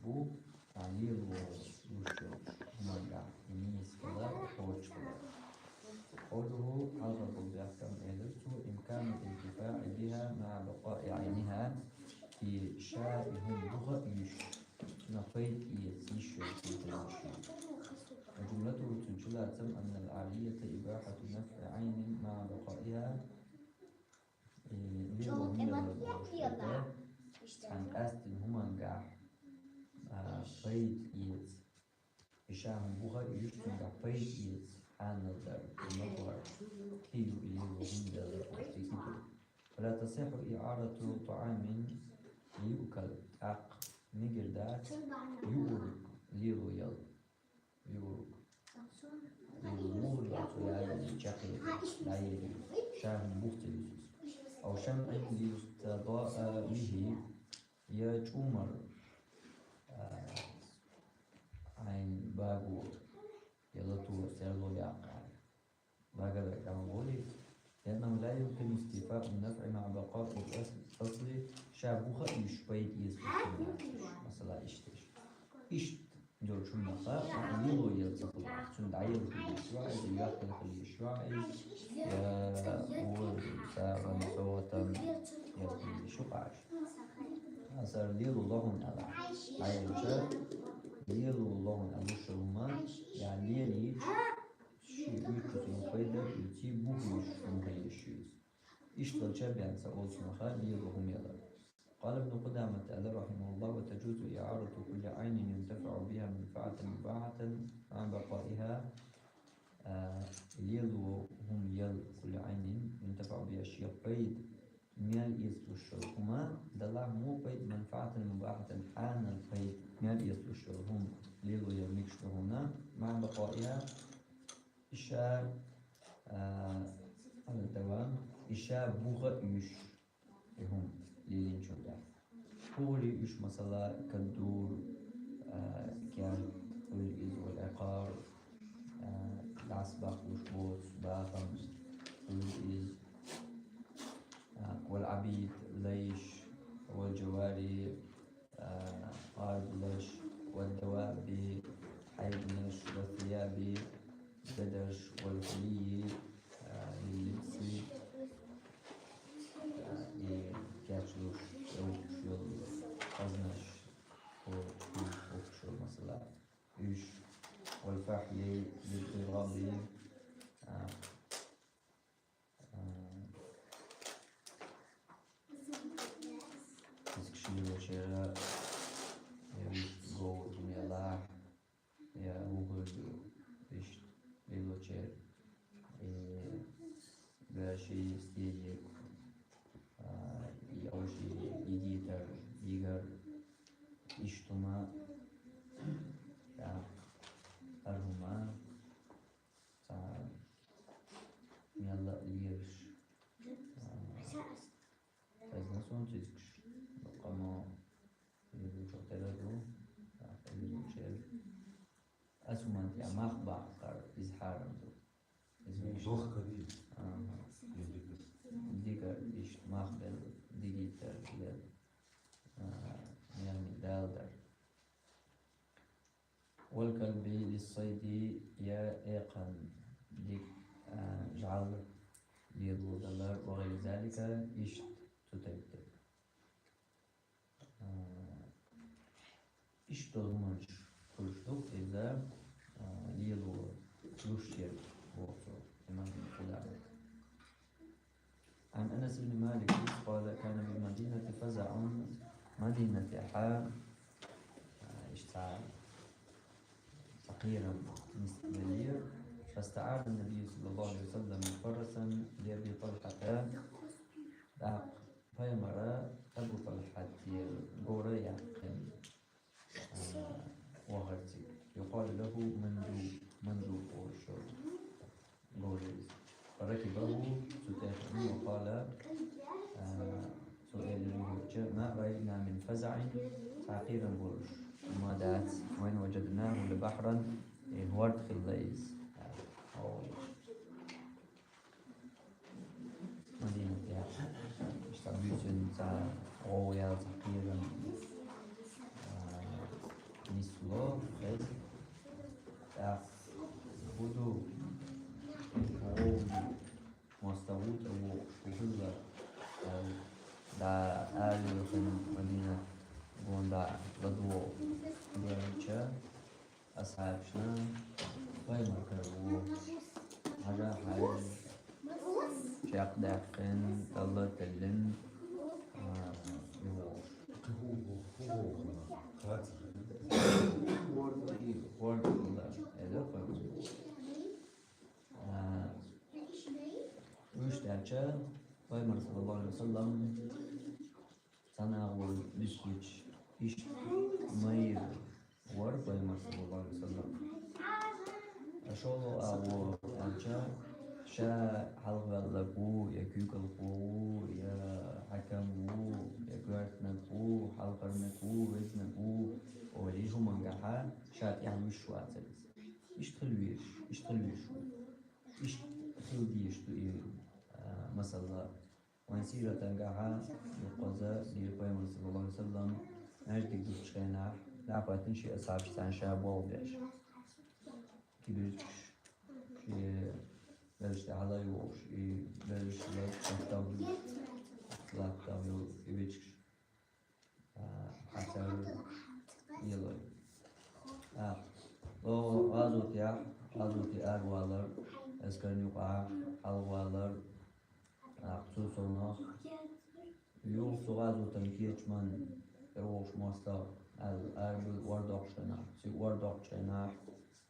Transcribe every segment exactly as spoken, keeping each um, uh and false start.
бу, а, лело луш йолча хӀамангахь нийса хилар, кхочуш хилар. قوله, хьалха болу бехк ма элира цо, إمكان الانتفاع بها مع بقاء عينها, и ша и хӀума буха а юьш, цунах пайда эца йиш йолу хӀума хила йиш ю. وجملته, цуьнан чулацам, أن العارية إباحة نفع عين مع بقائها, э, лело хӀума ялар бохуш дерг, цхьана къаьсттина хӀумангахь, а, пайда эца. И ша хӀума буха а юьш, цуьнгахь пайда эца хьанал дар, и ма боху, кхин ю и лело хӀума ялар бохуш дерг ду. ولا تصح إعارة طعام ليؤكل, тӀаккха мегар дац юург лело яла. Юург. Юург муха ду, цо яьлла чаккхе дӀаелира. Ша хӀума буха ца юьсу иза. أو شمع ليستضاء به, я чӀумар, а, Ӏайн баго, я лато, серло яккха. Багале кӀалволий, لأنه لا يمكن استيفاء النفع مع بقاء الأصل, ша буха а юьш пайда эца хӀума дац уьш, масала, иштта. Иштта долчу хӀуманах лело яла ца хуьлу, цуьнан дӀаелла хила йиш ю иза, йоьхкина хила йиш ю иза, я вон сагӀан, совгӀатан ялла хила йиш ю-кх иза. Аса лело ло хьуна аьлла, дӀаелча, лело ло хьуна аьлла луш йолу хӀума, я лелийча, шен уьйрачу цунна пайда а оьций, буха а юьш хӀума хила йиш ю иза. Иштта чӀогӀа бен ца олу цунах лело хӀума ялар. قال ابن قدامة, аьлла, رحمه الله: وتجوز إعارة كل عين ينتفع بها منفعة مباحة مع بقائها, а, лело хӀума яла, كل عين ينتفع بها, шен пайда мел эцалуш йолу хӀума, делахь муха пайда, منفعة مباحة, хьанал пайда мел эцалуш йолу хӀума лело яла мегаш ду хьуна, مع بقائها, и ша, а, على الدوام, и ша буха а юьш, и хӀума лелийначул тӀаьхьа. ХӀун хуьлу иза, масала, каддур, а, керт хуьлу иза, والعقار, а, дӀасабаккхалуш боцу бахам хуьлу иза, а, والعبيد, лайш, والجواري, а, къарбалаш, والدواب, хьайбанаш, والثياب, гадарш, والحلي, а, لللبس, а, и кечлуш, йовхуш йолу хӀуманаш, хӀокхуш йолу, масала, уьш, والفحل للضراب, а, а, цицигаш лелочеран, я вуьшта говр хӀума ялахь, я вухуьлга иштта лелочеран, и боьрший, стегий, а, и овший, йигитар, йигар, иштта хӀума, тӀаккха хӀара хӀума, цхьа мелла а лелаш, а, хезна суна цицигаш, баккъамма лелочух тера ду, тӀаккха лелочеран. Аса хӀуманна тӀехь мах баккхар, иза хьарам ду. Иза вуьшта. Дохка ди. Аха. Дика. Дика, иштта мах белла, дигийтар лела. А, яъни далдар. والكلب للصيد, я экханна дика, а, жӀаьла лело далар, وغير ذلك, иштта цу тайпа дерг. А, иштта долу хӀуманаш хуьлуш ду иза, а, лело луш ерг боху цо, имам Ибн Къудама. عن أنس بن مالك قال: كان بالمدينة فزع, Мадинатехь, а, иштта цхьа кхерам нисделира, فاستعار النبي صلى الله عليه وسلم فرسا لأبي طلحة, тӀаккха Пайхамара Абу ТӀалхьатера говр яьккхина, а, вахара цига. يقال له مندوب, Мандуб олуш йолу говр иза. فركبه, цу тӀе хиъна, وقال, а, цо элира юхача: ما رأينا من فزع, цхьа кхерам болуш хӀума дац, وإن وجدناه لبحرا, и хӀорд хилла иза. Мадинатехь, иштта буьйсанна цхьа гӀовгӀа яьлла, цхьа кхерам, а, О, хез. ТӀаккха хӀу ду? О, моастагӀа тӀавоагӀаш хӀу хилла, аьлла, дӀа араваьнна Мадинат гонда ладувгӀа хӀу ду аьлча, асхьабашна Пайхамар кара ву, хьажа хьажа, чакхдаьккхина, талла теллина, а, йоагӀаш. Хор хилла, эла Пайхамар. А, уьш даьлча, Пайхамар, саллаллаху Ӏалайхи ва саллам, цхьана агӀор дисча, иштта майра вар Пайхамар, саллаллаху Ӏалайхи ва саллам. ШоллагӀа агӀо аьлча, ша хьалхаваьлларг ву, е куьйгалхо ву, е хьаким ву, е коьртаниг ву, хьалхарниг ву, везниг ву, олий, хӀумангахьа ша тӀехьа вуьсуш вацар из. Иштта хила везаш, иштта хила везаш ву. Иштта хила дезаш ду и, а, масала. Вайн сиратангахьа юкъаза дийр Пайхамар, саллаллаху Ӏалайхи ва саллам, маьждиг дукхачу хенахь, дӀахӀоьттина шен асхьабашца цхьаьна ша болх беш. Кибирчаш, шен бераш тӀе хьала а йохуш, и бераш латтав ду, латтав йолу кибирчаш, а, хьацар елой. А, о, гӀазотехь, гӀазоте аравалар, эскарна юкъахь хьалхавалар, а, цу совнах, юха цу гӀазотан кечаман тӀевогӀуш моастагӀа аьлла, арабевлла ор доккхучу хенахь, цига ор доккхучу хенахь,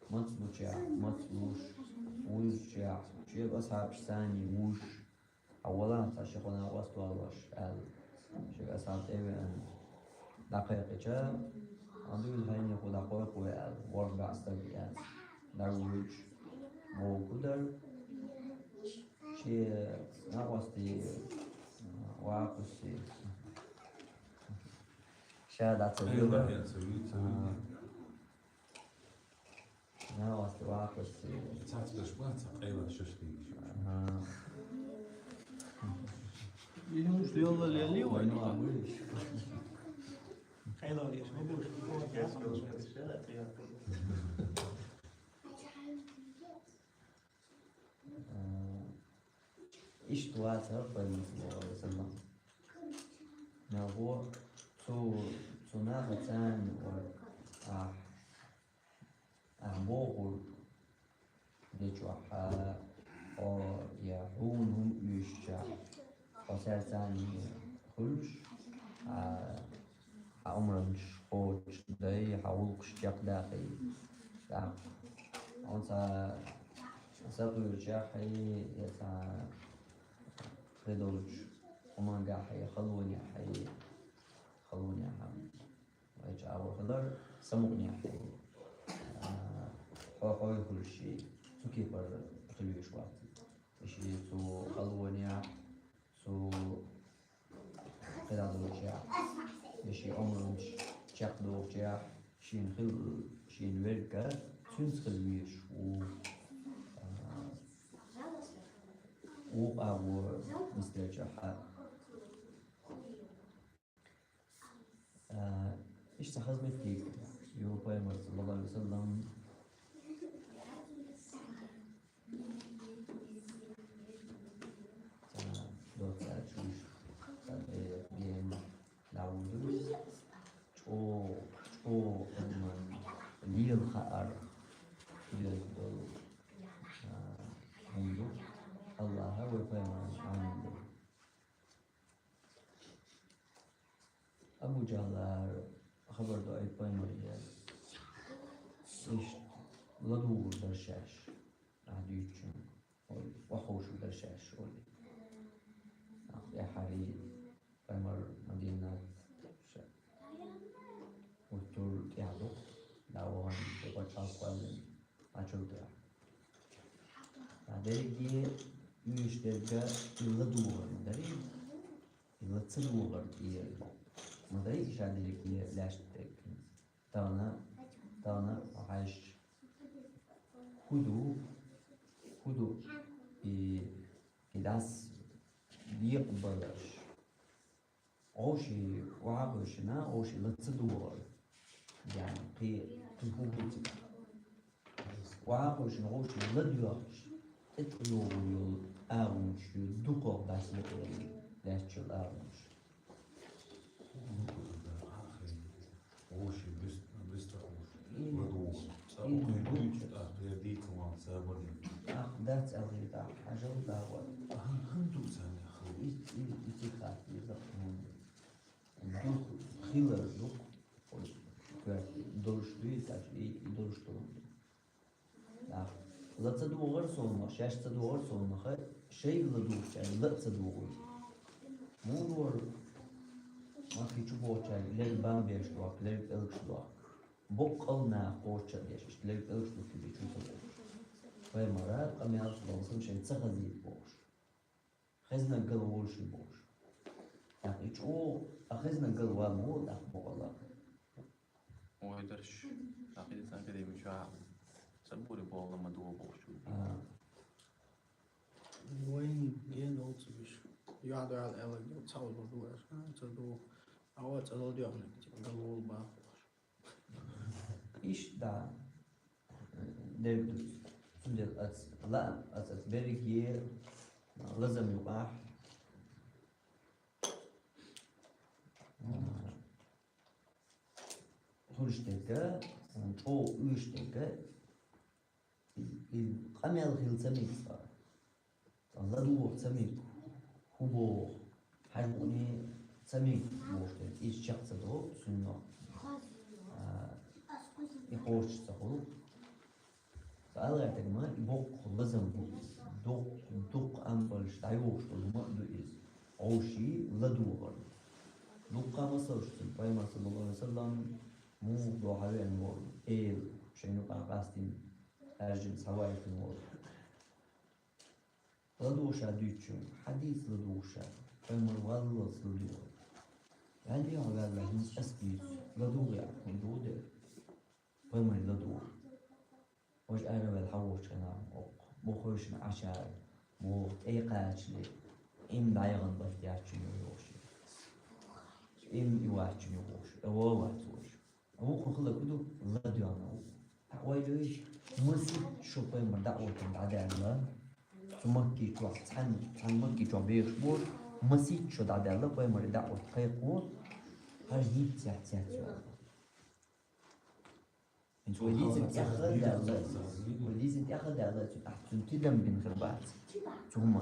маца лучехь, маца луш, вуьзучехь, шен асхьабашца цхьаьна вуьш, хьан валахь цхьа ши-кхо накъост валош, аьлла, шен асхьаб тӀе а веана, дӀакхайкхича, хьан дуьйна хьайнехула дӀакхойкху вай аьлла, ворхӀ бӀе стаг а эцна, дӀавуьйцуш, бохург хӀун дара? Шен накъостий, ваккхуссий. Ша дӀа ца вуьйла. Къайла яц, вуьйца, а, вуьйца. Накъостий, ваккхуссий. Цац берш бац, къайла шашлык. Ага. Йолла лелли вай. Вай, ну, а мы? Къайла еш ма бу. Иштта вацара Пайхамар, саллаллаху Ӏалайхи ва саллам. Мел бу цу, цу наха царна вара, ахь, ахь бохург дечохь, хьо я хьуна хӀума оьшучохь, хьо цаьрца цхьаьна хуьлуш, а, хьан омранаш кхочушдай, хьан гӀуллакхаш чекхдаккхий. ТӀаккха хьуна цхьа сатуьйсучохь, я цхьа кхидолчу хӀумангахь, я халонехь, я халонехь, вай чӀагӀо хилар, самукъанехь, а, хьо хьой хуьлуш, цу кепара хила везаш вац. И шен цу халонехь, цу кхидолчохь, я шен омранаш чекхдохучохь, шена хила, шена верг а цуьнца хила везаш ву. А, вукху агӀор нисделчохь а. А, иштта хаза меттиг ю Пайхамар, саллаллаху Ӏалайхи ва саллам, цхьа доцца чуьш, цхьа бен дӀавуьду. ЧӀогӀа, чӀогӀа адаман лела хаар деза долу, а, хӀума ду. Аллахьа вай Пайхамаран Ӏамийна ду. Абу ЖахӀла хабар до, ай Пайхамаре, иштта ладугӀур дара шаьш, ахь дуьйцучунна, олий, охьаховшур дара шаьш, олий. Ахь тӀаьхьарий, Пайхамар Мадинат ша-, уьттур тӀаьхьа ду, дӀа вахана, тӀе пачхьалкх кхоьллина, Ӏачуьра тӀехь. Ткъа дерриге уьш дерг а и ладугӀар ма дарий, и ла ца догӀар тӀера ма дарий, и ша дерриге лаьшна дерг. Тахана, тахана хьаьжча, хӀун ду, хӀун ду и, и дас декъабаларш? Вовший, вовшашна, вовший ла ца догӀар. Яьни, кхин, Ва хӀушна гӀовши ладоьгӀча, тӀетӀа йогӀу йолу агӀонаш ю дукхох баьсса бакъо лаьтташ йолу агӀонаш. Вовши бис-, бистахь вовши. ЛадугӀу. Ца укхин дуьйцуш, тӀаккха дийца ван сабар дин. ТӀаккха дац аьлла, тӀаккха хьажал дагӀор. ХӀан, хӀан ду царна хала? И, и, и цигахь хатта деза хӀунда. Дукха хилар дукха. Коьрта долуш дуьйцу аша, и, и долуш долу. ТӀаккха ла ца догӀура совнаха, шаьш ца догӀура совнаха, шайга ладугӀучаьрга ла а ца догӀура. Муха догӀура, махкахь чу богӀучаьрга лерг бан беш дохку, лерг пӀелгаш дохку. Боккъал наха кхочуш а деш, иштта лерг пӀелгаш духкий бен чу ца богӀуш. Пайхамара къамел боху шайн ца хазийта бохуш. Хезнарг гал волуш ю бохуш. ТӀаккха и чӀогӀа, а хезнарг гал ван ма ву, тӀаккха бокъал а. Ой, дарш, тӀаккха и сан кадеми чохь, ца бури боху ма ду бохуш ю. А. Вайн ген олцу биш. Юьхь дуьхьал аьлларг ду, цхьа узур ду аша, а, ца ду. Ава цӀа ло дуьхьал, типа, гал волу бан бохуш. Иштта, да, дерг ду. Цундела аца лаам, аца, аца берриге лазам юкъахь, а, хуьлуш дерг, а, чӀогӀа уьш дерг, и, и къамел хила ца мега цкъа. ЛадугӀур ца мега, хӀун боху, хьажа букъане ца мега бохуш дерг, иза чекх ца до, цуьнан, а, и кхочуш ца хуьлу. Ца ала гӀертарг ма, и боккха лазам бу, дуккха, дуккха ампалаш дӀайохуш долу хӀума а ду иза. Вовши ладугӀур. Дуккха масалш ду, Пайхамар, саллаллаху Ӏалайхи ва саллам, муха дохьа веана волу, эла, шайн юкъахь къастийна, аьржина схьавайтина волу. ЛадугӀуш а дуьйцучуьнга, хьадийца ладугӀуш а, Пайхамар валлалц ладугӀур. Ваьллехьа ваьлла, хӀинца ас дуьйцу, ладугӀу яхь, хӀун ду дера? Пайхамаре ладугӀу. Важа араваьлла хьан вохучу хенахь, оккха, бохуьйшина Ӏашара, боху, тӀе кхачале, иман дӀаяхана барт яц цуьнан йохуш. Иман и вац цуьнан йохуш, и вон вац вожа. Вукхун хилла хӀун ду? ЛадоьгӀна ву. Хьан ойла йой, масийтта шо Пайхамар дӀа а оттина дӀадаьлла, цу Макки чохь, цхьаьна, цхьаьна Макки чохь бехаш бохуш, масийтта шо дӀадаьлла, Пайхамаре дӀа а отта кхайкхо, хӀара хӀинццехь цец йолу. ХӀинца вай дийцина тӀаьхьа а даьлла, вай дийцина тӀаьхьа а даьлла, цуьнан ахь цуьнан тидам бина хир бац. Цу хӀума.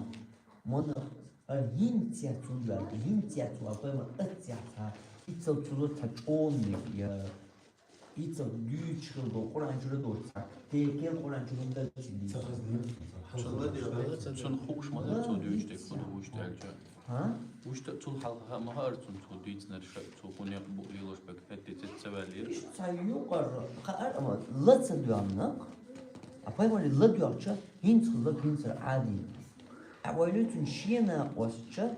Мона, хӀара хӀинццехь цунна ваьлла, хӀинццехь цу ваьлла, Пайхамар аццехь цхьа, иццал цу зо цхьа чӀогӀа мега, я иццал дуьйцуш хила бо, Къуръан чуьра доцу цхьа, текел Къуръан чуьра хӀума дац цуьнан дийцина. Цуьнан хууш ма ду, цо дуьйцуш дерг хӀун ду вуьшта аьлча. ХӀа? Вуьшта цул хьалха ма хаьара цунна цо дийцинарш, цо хӀун некъ бу лелош берг хӀетте цец ца ваьллера. Иштта цхьа юкъара хаьара, амма ла ца доьгӀна, а Пайхамаре ладоьгӀча, хӀинца хилла, хӀинцара Ӏадийна. Ткъа ойла йой, цуьнан шен накъосташа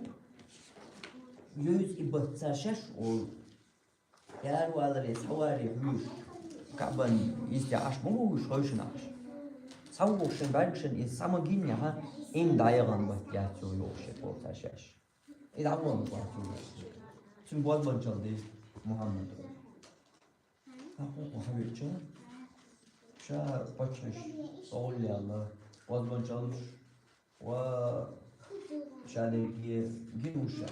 йовза и бац цара шаьш олу. Яра валаре, схьаваре хьуьйсуш, Каъбан йисте Ӏаш ма ву уьш, хевшина Ӏаш. СхьавогӀуш шайн бӀаьргашна иза схьа ма гиннехь, иман дӀаяхана барт яц цо йохуш шеко цара шаьш. И дӀаволла вац ву. Цуьнан бозбанчалла ду Мухьаммад. ХӀокху хьавеача, ша паччахьаш гӀолла яьлла, бозбанчаллаш ва ша дерриге гина ву ша.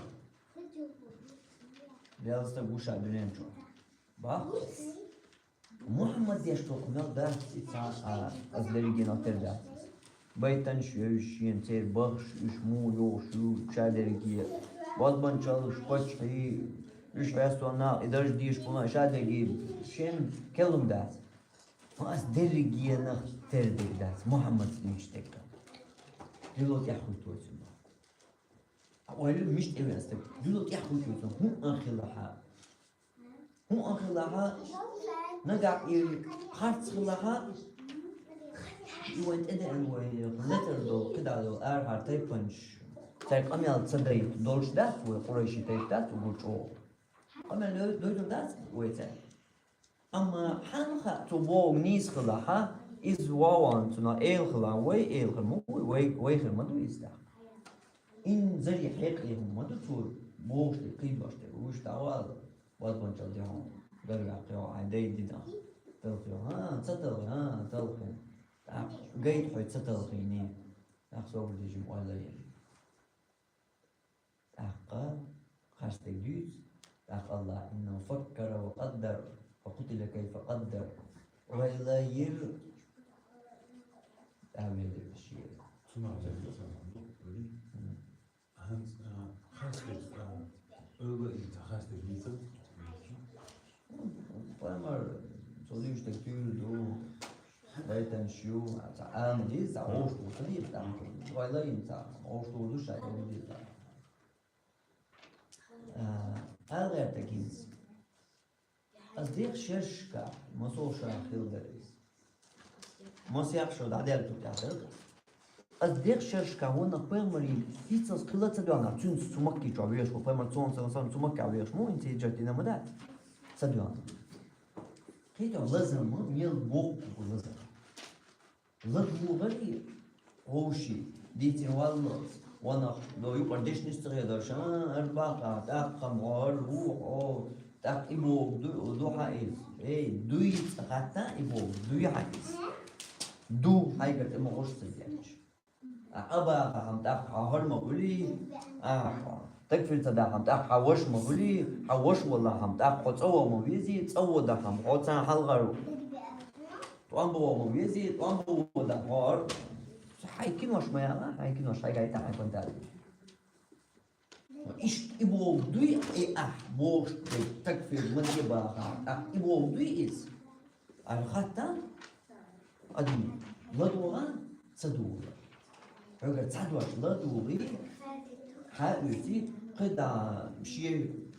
Делла стаг ву ша дуьнен чохь. Бах? Мухьаммад деш долу мел дац и цхьа а, аса дерриге нах тера дац. Байтанаш йовзуш шена, церан бахаш уьш муха йохуш ю, ша дерриге. Бозбанчаллаш, паччахьий, уьш ваьстон нах, и дарж дийш буна, ша дерриге шена кхин хӀума дац. Ма ас дерриге нах тера дерг дац, Мухьаммад лийча дерг. Дило тӀехь хуьйту цуьнан. Ойла мишта тӀевеана стаг. Дило тӀехь хуьйту цуьнан. ХӀун а хилахьа. ХӀун а хилахьа. Нагахь и харц хилахьа. И вайн тӀедеана вай летар долу, кхидӀа долу арахьара тайпанаш. Цаьрга къамел ца дайта долуш дац вай, къурайши тайпа дац угур чӀогӀа. Къамел дой-, дойтур дац вай цаьрга. Амма хьанна хаьа, цо бохург нийса хилахьа, иза вовшахтоьхна цунах эла хилахь, вай эла хир ма ву, вай, вай хир ма ду иза тӀаккха. Инзаре хьекъале хӀума ма ду цо бохуш дерг, кхийдош дерг, вуьш дӀавала, бозбанчалла де хьуна, гаргахь кхин хьайн дай динах. Талхийна, хӀа, ца талхийна, хӀа, талхийна. ТӀаккха гайта хьо ца талхийний. ТӀаккха собар деш ма ойла е. ТӀаккха харцдерг дуьйцу, тӀаккха АллахӀа: «إنه فكر وقدر، فقتل كيف قدر». Ойла йира, тӀавелира шера. Цунах дерг ца хьанна ду, ури? ХӀанз, а, харцдерг, а, ойла йира, харцдерг дийцал. Пайхамар, цо дуьйцург туьйра ду, гайтанаш ю, цхьа ала деза, цхьа вовшахтухур ца деза, тӀаккха ойла йина цхьа вовшахтухур ду, шайн ойла деза. А, ала гӀертарг хӀинца. Ас дехача шерашкахь, масех шо хилла дара иза. Масех шо дӀадаьлла тӀехь дара. Ас дехача шерашкахь ванах пайхамарий хӀинцалц хилла ца доьгӀна, цуьнца цу Макки чохь вехаш ву, пайхамар цунца сан цу Маккехь вехаш ма ву, хӀинца хӀиджрат дина ма дац. Ца доьгӀна. Кхетий, лазам ма, мел боккха бу лазам. ЛадогӀарий, вовший, дийцина валлалц, ванах, до юкъара дешнаш ца хедарш, а, хӀара бакъахь, тӀаккха-м хьо, хӀара ву хьо, тӀаккха и бохург ду, ду хьан иза. Эй, дуй цкъа хатта и бохург, дуй хьан иза. Ду хьайгара тӀе ма гӀуш ца детташ. А, а бахахь-м тӀаккха хьо хӀара ма хуьлий, а, хьо. Такфир ца дахь-м тӀаккха хьан ваша ма хуьлий, хьан ваша валахь-м тӀаккха хьо цӀа ваха ма везий, цӀа вадахь-м хьо царна хьалхара тӀом бан ваха ма везий, тӀом бан вадахь хьо. Хьайн кинош ма яла, хьайн кинош хьайга йита хьайн фантази. Иштта и бохург дуй, и ахь бохуш дерг такфир ма де бахахь, тӀаккха и бохург дуй иза. Ара хатта, адам ладогӀа, ца догӀа. Хьоьгара цхьа дош ладогӀий, хьаоьций, кхидӀа шен,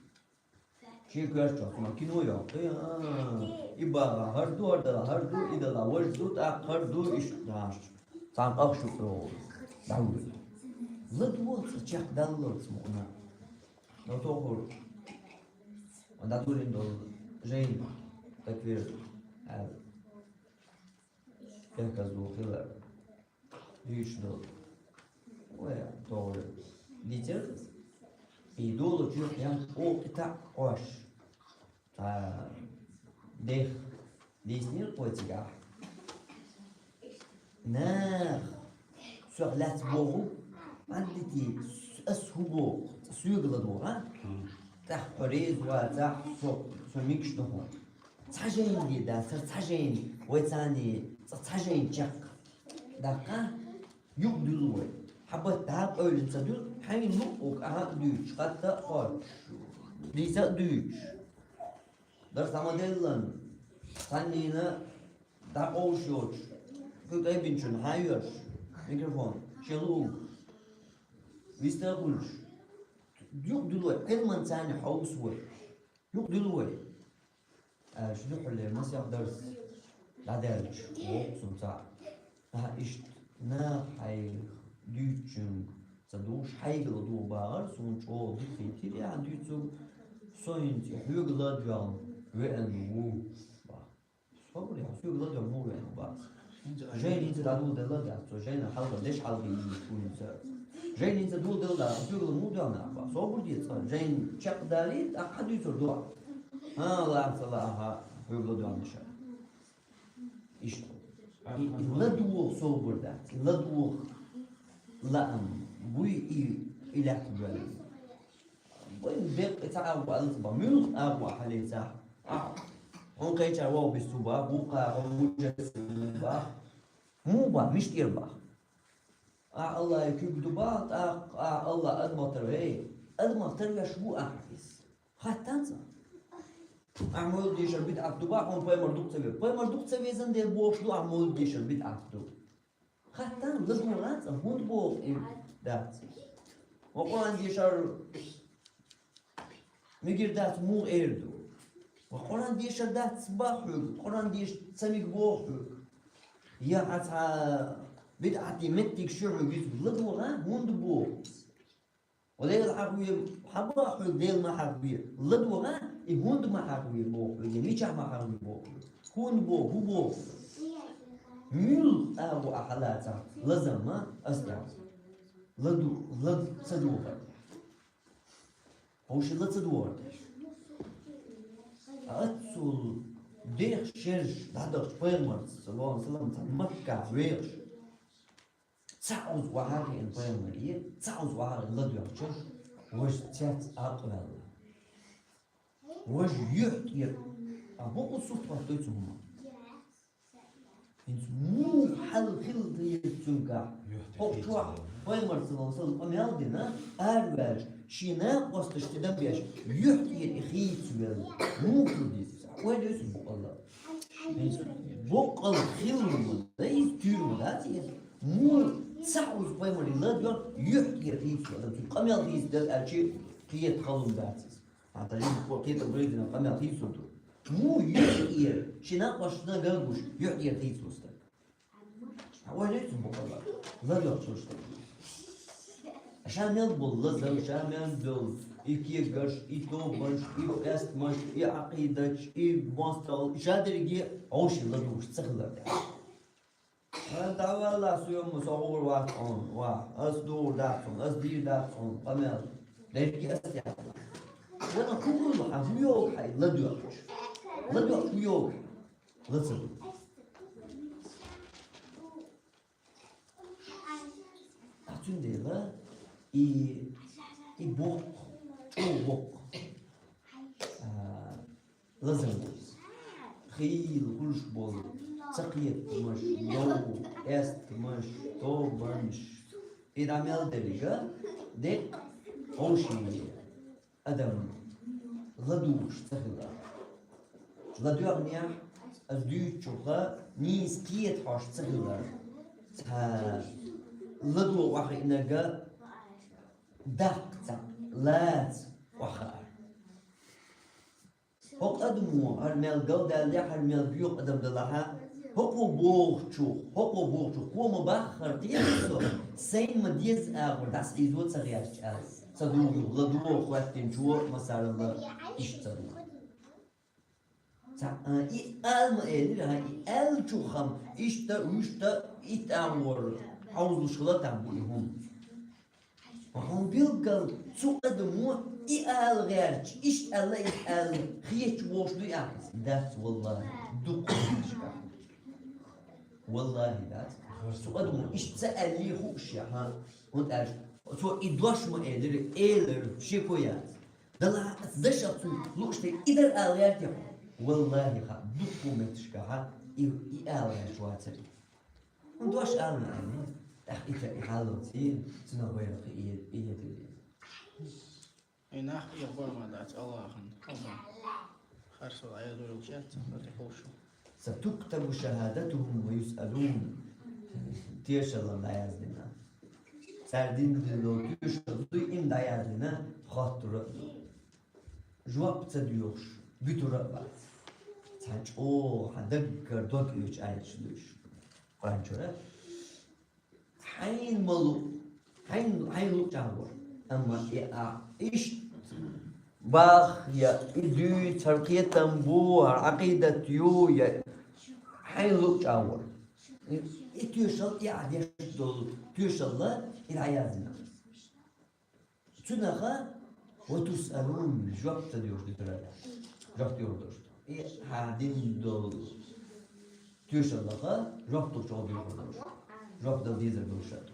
шен коьртачохь ма кино йоккхий, а, и бахахь хӀара ду, хӀара далахь хӀара ду, и далахь важа ду, тӀаккха хӀара ду, иштта даш. Цхьана къах шу чӀогӀа дӀавоьду. ЛадогӀа цкъа чекхдаллалц мукъана. Но тохур, дӀадолийна долу жайна, такфир, а, кехказ ду хилар. Дуьйцуш долу. Вай, тохура. Дийцира? И долу чуьра ян оха и таӀ къош. Цхьа дех дийцинера кхо цигахь. Нах, сох лаьцна боху, бандитий, ас хӀун боху, соьга ладогӀа, тӀаккха хьо реза вацахь, со, со мегаш ду хьуна. Цхьа жайна де дацара, цхьа жайна, вай царний цкъа цхьа жайна чекхдаккха, юкъа дуьллу вай. Хьан баттахь къевлина ца дуьллу, хьайна луъург ахьа а дуьйцуш, хатта а хоттуш, дийца а дуьйцуш. Дарс дӀа ма деллан, цхьаннена дӀакъовлуш йоцуш, кху тӀе бинчун хьан йоьрш, микрофон, шен луъург, вист а хуьлуш. Юкъа дуьллу вай, Ӏилманца царна хьовса вай. Юкъа дуьллу вай. Аьлча дуьххьарлера масех дарс дӀадаьлча, воккху цунна цхьаъ. Ахьа иштта нах хьайга дуьйцучуьнга ца дугӀуш, хьайга ладогӀа бахара, суна чӀогӀа дика хийтира ахьа дуьйцург, со хӀинца и хьоьга ладоьгӀна веана ву, бах. Собар де, хьо соьга ладоьгӀна муха веана, бах. Жайна хӀинца дӀадоладелла дац, цо жайна хьалха деш хьалха йийца ву хӀинца. Жайна хӀинца доладелла дац, хьо соьга ладоьгӀна муха доьгӀна, бах. Собар де, цкъа жайна чекхдалий, тӀаккха хьан дуьйцур ду ахьа? ХӀан, лаьцна ла ахьа, хьоьга ладоьгӀна ша. Иштта. И, и ладогӀа собар дац, и ладогӀа лаам буй и, и лаьтта боьлла. Вайн беккъа ца агӀо аллаца бан, муьлха агӀо хьалаца. Ахьа, хьуна кхечара вогӀу бис цу бах, вукха хьо мужассим бах. Муха бах, мишта эр бах. Ахьа Аллахье куьг ду бах, тӀаккха ахьа Аллахь адамах тара, эй, адамах тара веш ву ахьа иза. Хаттанца. Ахьа мовлид дешар бидӀат ду бах, хьуна пайхамар дукха ца веза. Пайхамар дукха ца везан дела бохуш ду, ахьа мовлид дешар бидӀат ду. Хаттан ладогӀа цкъа, хӀунда боху и дац? Ва Къуръан дешар мегар дац муха эр ду? Ва Къуръан дешар дац бах хьоьга, Къуръан деша ца мега боху хьоьга. Я хьан цхьа бидӀатий меттиг шу хьоьга юьсу, ладогӀа, хӀунда боху? Ва Дела хьахаве, хьан бах хьоьга Дела ма хьахаве? ЛадогӀа, и хӀунда ма хьахаве боху хьоьга, мичахь ма хьахаве боху хьоьга? ХӀунда боху, хӀун боху? Муьлха агӀо ахьа лацахь, лазам ма ас тӀехь. Ладу-, лад ца догӀар. Хьовший ла ца догӀар. Аццул Дех шераш дӀадахча пайхамарца, саллаллаху Ӏалайхи ва саллам, цхьа Маккахь вехаш. Цхьа уза охьа а хиъна пайхамаре, цхьа уза охьа а хиъна ладоьгӀча, важа цец Ӏакъваьлла. Важа юхь тӀера, а бокъо сутта хӀоттадой цу хӀуманна. ХӀинца муха хьал хилла деза цуьнгахь? Юхь тӀера хӀокху чохь хийцавелла. Пайхамар, саллаллаху Ӏалайхи ва саллам, къамел дина, араваьлча, шен накъосташна тидам беш, юхь тӀера и хийцавелла. Муха хила деза иза? Ойла йой цунна боккъалла. ХӀинца боккъалла хилла ма дай иза, туьйра ма дац иза. Муха цхьа уза пайхамаре ладоьгӀна, юхь тӀера хийцавелла. Цуьнан къамел хийцаделла аьлча, кхета хала хӀума дац иза. Хьан тажин кхо кхетам гӀирдина къамел хийцалур ду. Муха юхь тӀера, шен накъосташна ган гуш, юхь тӀера хийцало стаг? Хьан ойла йой цунна боккъалла? ЛадоьгӀча стаг. Ша мел болу лазар, ша мел болу и кегаш, и тобанаш, и къестамаш, и Ӏакъидаташ, и мостагӀал, и ша дерриге а вовшийн ладугӀуш ца хилар дац. Ан дӀавалла, со йомма, со гӀур вац хьуна, ва, ас дугӀур дац хьуна, ас дийр дац хьуна, къамел. Дерриге ас яхь. Вана хӀун хуьлу хьан, хӀун йогӀу хьан ладоьгӀча? ЛадоьгӀча хӀун йогӀу? Ла ца ду. А цундела и, и боккха, чӀогӀа боккха. А, Лазар ву иза. Хийла хуьлуш болу ца кхетамаш, йовхаш, къестамаш, тобанаш. И дӀа мел дерг а деккъа вовшийн адам ладугӀуш ца хилар. ЛадоьгӀнехь, ас дуьйцучуха нийса кхета хьожуш ца хилар. Цхьа ладогӀа охьахиънарг а даккха цхьаъ лаца охьахаар. ХӀокху адамо, хӀара мел галдаьлла, хӀара мел боьха адам далахь а, хӀокхо бохучух, хӀокхо бохучух кхо ма баххара кхетар со, сайна ма деза агӀор дӀасахьийзо ца гӀерташ аьлла, ца дугӀу юха, ладогӀа хӀоьттинчо массаралла иштта ца дугӀу. Цхьа а и ала ма элира, хьан и аьллачух хӀама, иштта, вуьшта, итт агӀор хьовзалуш хила там бу и хӀума. Ма хьуна билггал цу адамо и ала гӀерташ, иштта аьлла, иштта аьлла, хеташ волуш дуй ахь иза? Дац, валлахӀи, дукха хеташ ахь. ВаллахӀи, дац. Цу адамо иштта ца аьллий хууш я, хьан? ХӀунда аьлча цо и дош ма элира, элира, шеко яц. Далахь аса дашах цуьнга лууш тӀе и дара ала гӀертехь? ВаллахӀи, хаа, дуккха метташкахьа и, и ала гӀерташ вацара. Дош ала ма аьлла, тӀаккха и тӀе и хьаллалц и, цунах вайнах и, и, и хетар деза. И нах и гӀор ма дац Аллахьан, Аллахьан. Харцо Ӏедаллаш яц, хӀара тӀе ховшу. ستكتب شهادتهم ويسألون. Тешалла дӀаяздина. Цара дина долу тоьшалла дуй, и дӀаяздина, хоттур а ду. Жоп ца доьхуш, буьтур а бац. Цхьа чӀогӀа хьан даггара дог оьцу аяташ ду уьш. Къуьнан чуьра. Хьайна ма лу, хьайна, хьайна луъучу агӀор. Амма и а иштта бах я, и дуьйцу, хӀара кхетам бу, хӀара Ӏакъидат ю я, хьайна луъучу агӀор. И тоьшалла, и ахь деш долу тоьшалла, и дӀаяздина. Цунаха وتسألون, жоп ца доьхуш дуьтур а дац. Жоп доьхур долуш ду. И хьан дина долу тоьшаллаха жоп луш чӀогӀа доьхур долуш. Жоп дала дезар долуш а ду.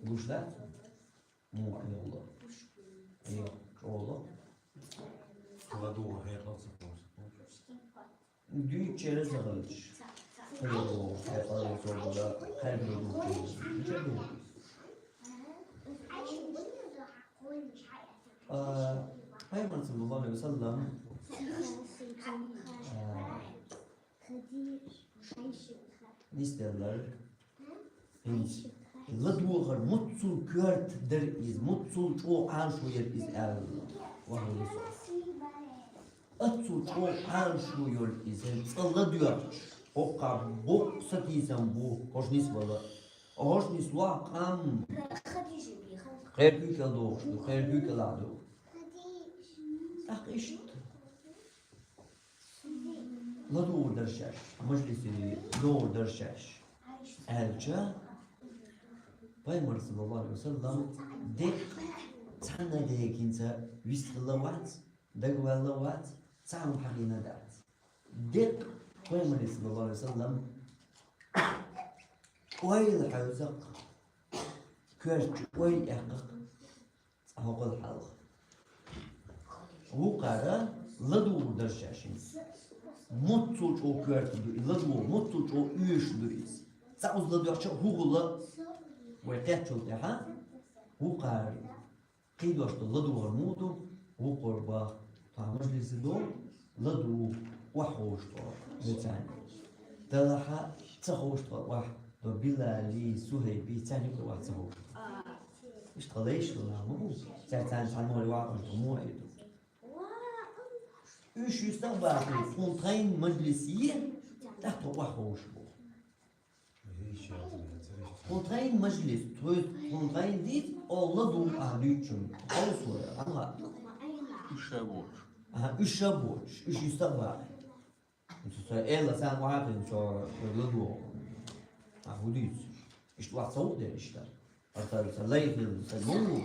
Гуш дац? Муха Ӏехалла? Ӏеха, чӀогӀа. ЛадогӀа хьекъал ца кхочу. Дуьйцучеран ца хилча. ЛадогӀа хьекъал ца хилча, хьаьрбина дуьйцучеран. Мичара ду? А, Пайхамар, саллаллаху Ӏалайхи ва саллам, а, нисделларг, хӀинца ладогӀар муьлхха коьрта дара иза, муьлхха чӀогӀа Ӏалашо яра иза аьлла. Вахьалла со. Оццул чӀогӀа Ӏалашо йолу иза, цкъа ладоьгӀча, хӀокхахь боккха сатийсам бу, хӀорш нисвала. ХӀорш нислахь къам кхеркуьйкӀел дохуш ду, кхеркуьйкӀелахь ду. ТӀаккха иштта. ладувгӀур дара шаьш, мажлисе догӀур дара шаьш аьлча, пайхамар, саллаллаху Ӏалайхи ва саллам, декъ цхьанна дехинца вист хилла вац, дагаваьлла вац, цхьа хӀума хьахийна дац. Декъ пайхамар, саллаллаху Ӏалайхи ва саллам, ойла хьаьвза-кх, коьрта чу ойла эккха-кх, цкъа хӀокхул хьалха. Вукхара ладувгӀур дара шаьш. Моццул чӀогӀа коьрта ду и ладувгӀа, моццул чӀогӀа оьшуш ду иза. ЦаӀ уза ладоьгӀча, хӀугӀула вай кхеччул тӀехьа вукхара кхийдош долу ладувгӀар муха ду? Вукхара боху, тхан мажлисе ду, ладувгӀу, охьаховшахтохара, вецарна. Делахь а ца ховшахтохара охьадо Билали, Сухьайби, царна юкъа охьа ца ховшахтохара. Иштта тхан лайш хилла ма бу, цаьрца цхьаьна могӀаре ваьккхина тхо муха Ӏийр ду? Уьш юьстах бахийта, тхуна тхайна мажлис е, тӀаккха тхо охьаховшахбоху. Тхуна тхайна мажлис, то есть тхуна тхайна дийца, оха ладувгӀу ахьа дуьйцучунна. Хьовса вай, хьан хаьа? Уьш ша боцуш. Аха, уьш ша боцуш, уьш юьстах бахийта. Со эла царна охьа а кхиъна, со ладувгӀу. Ахьа хӀун дуьйцу? Иштта охьа ца хууш дара иштта. Аса сан лай хилла стаг ма ву,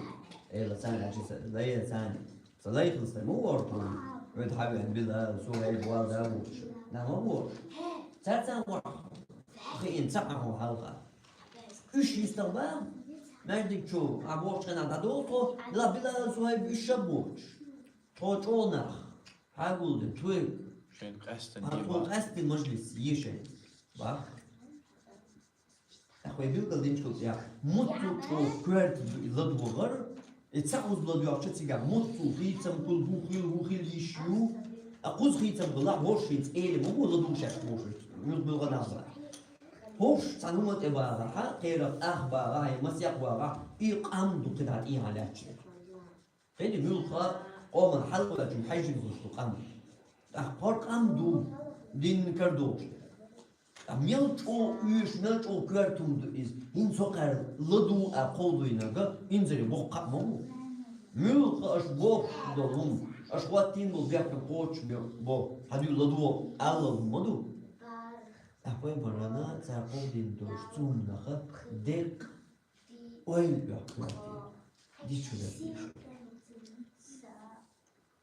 эла царна аьлча, сан лай царна, сан лай хилла стаг ма ву хӀара тхуна. Оьтта хьавеана Билал, Сухьайб, вала да вуьйцуш. Нах ма ву. Цаьрца охьа хиъна ца Ӏа хьо хьалха. Уьш юьстах бан, маьждиг чу, ахьа бохучу хенахь дӀадогӀу тхо, ла Билал, Сухьайб уьш ша боцуш. Тхо чӀогӀа нах, хьагулдина, тхоьга. Шайна къаьстина, а, тхо къаьстина мажлис е шайна. Бах. ТӀаккха вай билггал динчул тӀехь, моццул чӀогӀа коьрта ду и ладувгӀар, и цхьа уза ладоьгӀча цигахь моццул хийцам хуьлу, хӀун хуьлу, хӀун хила йиш ю, а кхуза хийцам хилахь, хӀорш хӀинца эла ма бу ладувгӀуш шаьш хӀорш, муьлх-муьлха нах бара. ХӀорш цхьана хӀума тӀе багӀахь, кхерах ах багӀахь, я масех багӀахь, и къам ду кхидӀа тӀехьа лаьтташ. Кхин а муьлхха къоман хьалхалачун хьаьжжина хуьлуш ду къам. ТӀаккха хӀара къам ду динна карадогӀуш дерг. Ткъа мел чӀогӀа оьшу, мел чӀогӀа коьрта хӀума ду иза. ХӀинца хӀокхара ладувгӀу а кховдийна нах инзаре боккха а ма бу. Муьлхха аша бохуш долу хӀума, аша хӀоттийна болу бехкам кхочуш бо, хьан дуьйна ладогӀа аллал хӀума ма ду. Ткъа пайхамарна цара кховдийна долуш цу хӀуманах декъ ойла оьху коьрте. Дичу дара.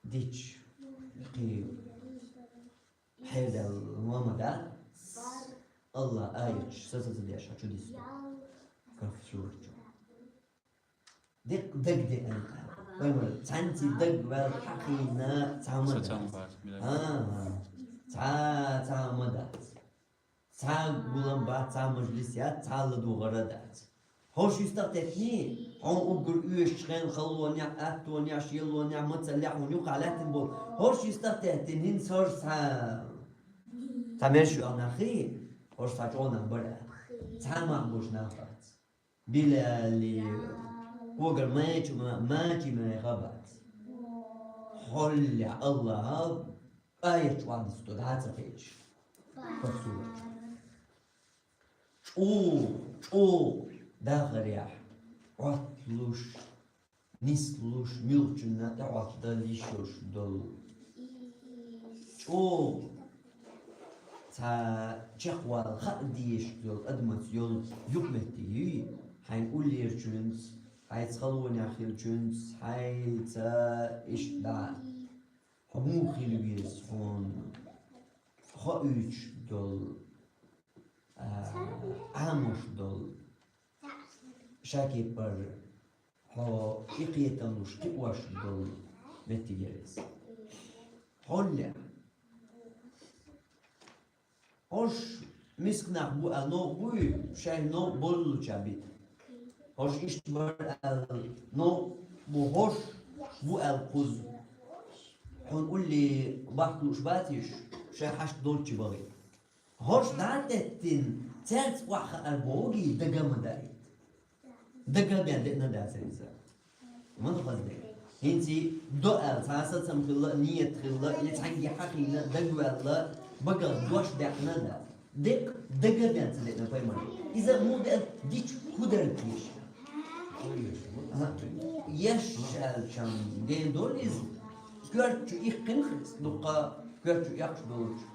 Дичу. Кхин хьедаьлла ма ма дац. Аллах аяташ са-са ца деш хьан чу дисто. Каф сурачу. Декъ дагадеана. Вай ма, цхьаьнций дагаваьлла хьахийна цхьа ма дац. Цхьа ма дац, мила. ХӀан-хӀа. Цхьа, цхьа ма дац. Цхьа гулам бац, цхьа мажлис яц, цхьа ладугӀар а дац. ХӀорш юьстах теттиний, хьуна уггар оьшучу хенахь, халонехь, аттонехь, шелонехь, мацаллехь хьуна юккъехь лаьттина болу. ХӀорш юьстах теттина, хӀинца хӀорш цхьа, цхьа мерш йоьхна нах хий, хӀорш цхьа чӀогӀа нах бара. Цхьа мах болуш нах бац. Билали, когара мача ма-, мача майха бац. Хьоллехь Аллаха аят чу ван дисто дӀа ца хилча. ХӀорш сурачу. ЧӀогӀа, чӀогӀа дахарехь, Ӏотталуш, нислуш, муьлххачунна тӀеӀоттадала йиш йолуш долу. ЧӀогӀа цхьа чекхвала хаа дезаш долу адамаца йолу юкъаметтиг юй, хьайн уллерачуьнца, хьайца халонехь хиллачуьнца, хьайца иштта дӀа. Хьо муха хила веза хьуна хоуьйтуш долу, а, Ӏамош долу, шакеппар хьо и кхетам луш кхиош долу меттиг яра иза. Хьоллехь? ХӀорш миска нах бу аьлла новкъа буй, шайн новкъа боллуча битта. ХӀорш иштта бара аьлла новкъа бу, хӀорш бу аьлла кхуза. Хьуна улле бахка лууш бац уьш, шайн хьашт долчу бахийта. ХӀорш дӀа а теттина, цаьрца охьахаар бохург дага ма даийта. Дага а бен деана дацара иза. Ма ду хаза дерг. ХӀинца до аьлла, цхьа сацам хилла, ниет хилла, я цхьаьнгге хьахийна, дагаваьлла, багах дош даьккхина а дац. Декъ дага а бен ца деана пайхамар. Иза муха деана, дича хӀун дара теша? Ага. Еш аьллачарна ден долу иза. Коьрта чу иккхина, дуккха коьрта чу эккхаш долчу.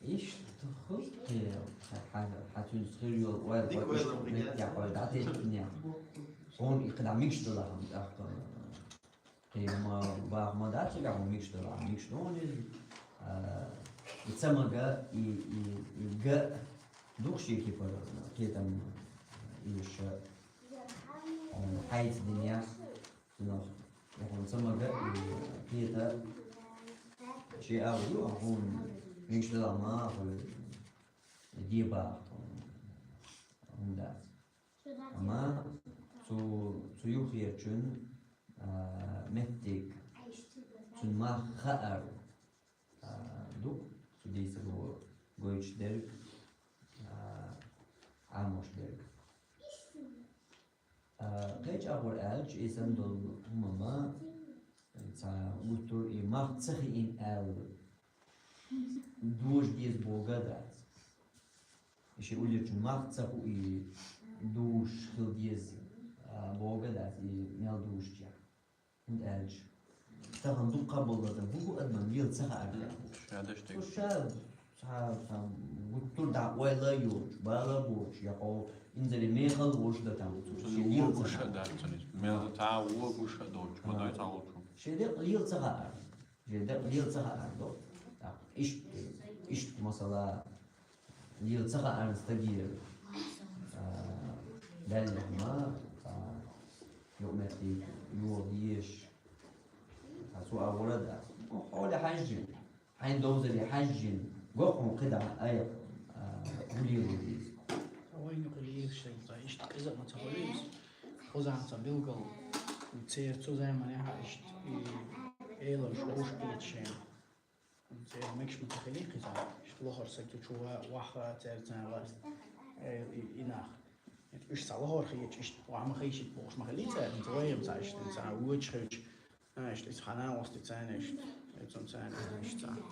Иштта хӀу, хьа, хьа, хьа цуьнца хир йолу ойла, дика ойла, иштта меттехь ойла дӀатеттинехь. Хьуна и кхидӀа мегаш долу хьуна тӀаккха. Кхин ма баха ма дац, цигахь хьуна мегаш долу, мегаш ду хьуна иза. А, и ца мага, и, и, и га ду-кх шен кепара кхетам, и ша хьуна хьайца динехь. Цунах яхана ца мага и кхета шен агӀо ю, а хьуна мегаш далахь ма хьуна дебаха хьуна дац. Амма цу, цу юххерчун, а, меттиг, цуьнан мах хаар, а, ду-кх цу дийцаро гойтуш дерг, а, Ӏамош дерг. А, кхечу агӀор аьлча, и санна долу хӀума ма, цхьа гуттар и мах ца хиъна аьлла, дожа деза бохург дац. И шен уллерчун мах ца хуий, дувш хила деза, а, бохург дац, и мел дувшчехь. ХӀунда аьлча тахан дукха болларг хӀун бу адамна лела ца хаар. Ша даш тӀе. Цо ша цхьа, цхьа гуттар а дӀа ойла йоцуш, бала боцуш, я кхо инзаре мехала волуш дан там цо. Цунна шен лела ца вогуш а хаар. Дац цунна иза. Мел цхьа вогуш а доцуш, ма дой цхьа волчу. Шен декъа лела ца хаар. Шен декъа лела ца хаар до. ТӀаккха иштта, иштта масала, лела ца хаарна стагера, а, Далла ма, а, юкъаметтиг йоха дезаш, а, цо а вара дац. Хьоле хьаьжжина, хьайн довзале хьаьжжина, го хьуна кхидӀа айхьа, а, гулийла деза. Вайна кху лелаш шайн цхьа иштта къиза а ма ца хуьлу иза. Кхузахь цхьа билггал, церан цу заманехь а иштта и элаллаш вовшахкхеташ шайна. Церан мегаш ма ца хили кхузахь. Иштта лохара саг чу ва-, ваха церан царна ласта. Э, и, и нах. Уьш цхьа лохара хеташ, иштта ваха ма хишийта бохуш ма хили церан. Цхьа вайна цхьа иштта, цхьа вочу хевча. А, иштта, иза хьан накъостий царна, иштта, иза цунна царна, иштта, царна.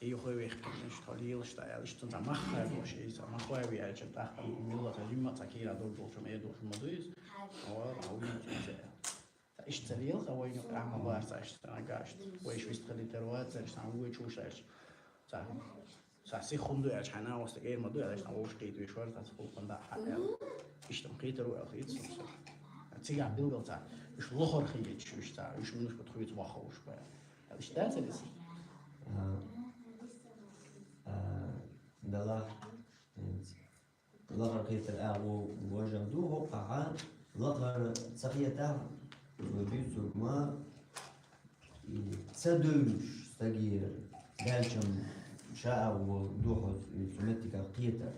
И юххе вехкина, иштта, хьо лелаш дан аьлла, иштта, цунна цхьа мах хьоьгуш, иза цхьа мах хьоьгуш аьлча, тӀаккха милла цхьа жимма цхьа кийра дог долчу, ме долчу ма ду иза. Ва, хьо вийца иза. Ткъа иштта ца лела, ткъа вайна юкъахь ма бара цхьа иштта, цхьа нагахь иштта. Вайша вистхилийтар вац, цаьрша цхьа вочу вуш аьлча. Цхьа, цхьа сиха хӀума ду аьлча, хьан накъостий кӀера ма ду аьлча, цхьа вовшахкхетавеш вара, цхьа ца хӀуллакх дан хьан аьлла. Иштта ма кхетар ву аьлла хета суна. Цигахь билггал цхьа, уьш лохара хеташ, уьш цхьа, уьш муьлш бу тхоьца ваха вуш бу аьлла. Иштта дац иза? А, а, Далла, хӀинца лахара кхетар агӀо важа ду, хӀокху ахьа лахара ца хетахь, дуьйцург ма, и ца девзаш стагера даьлчам ша агӀо ду хьо цу меттигах кхетар.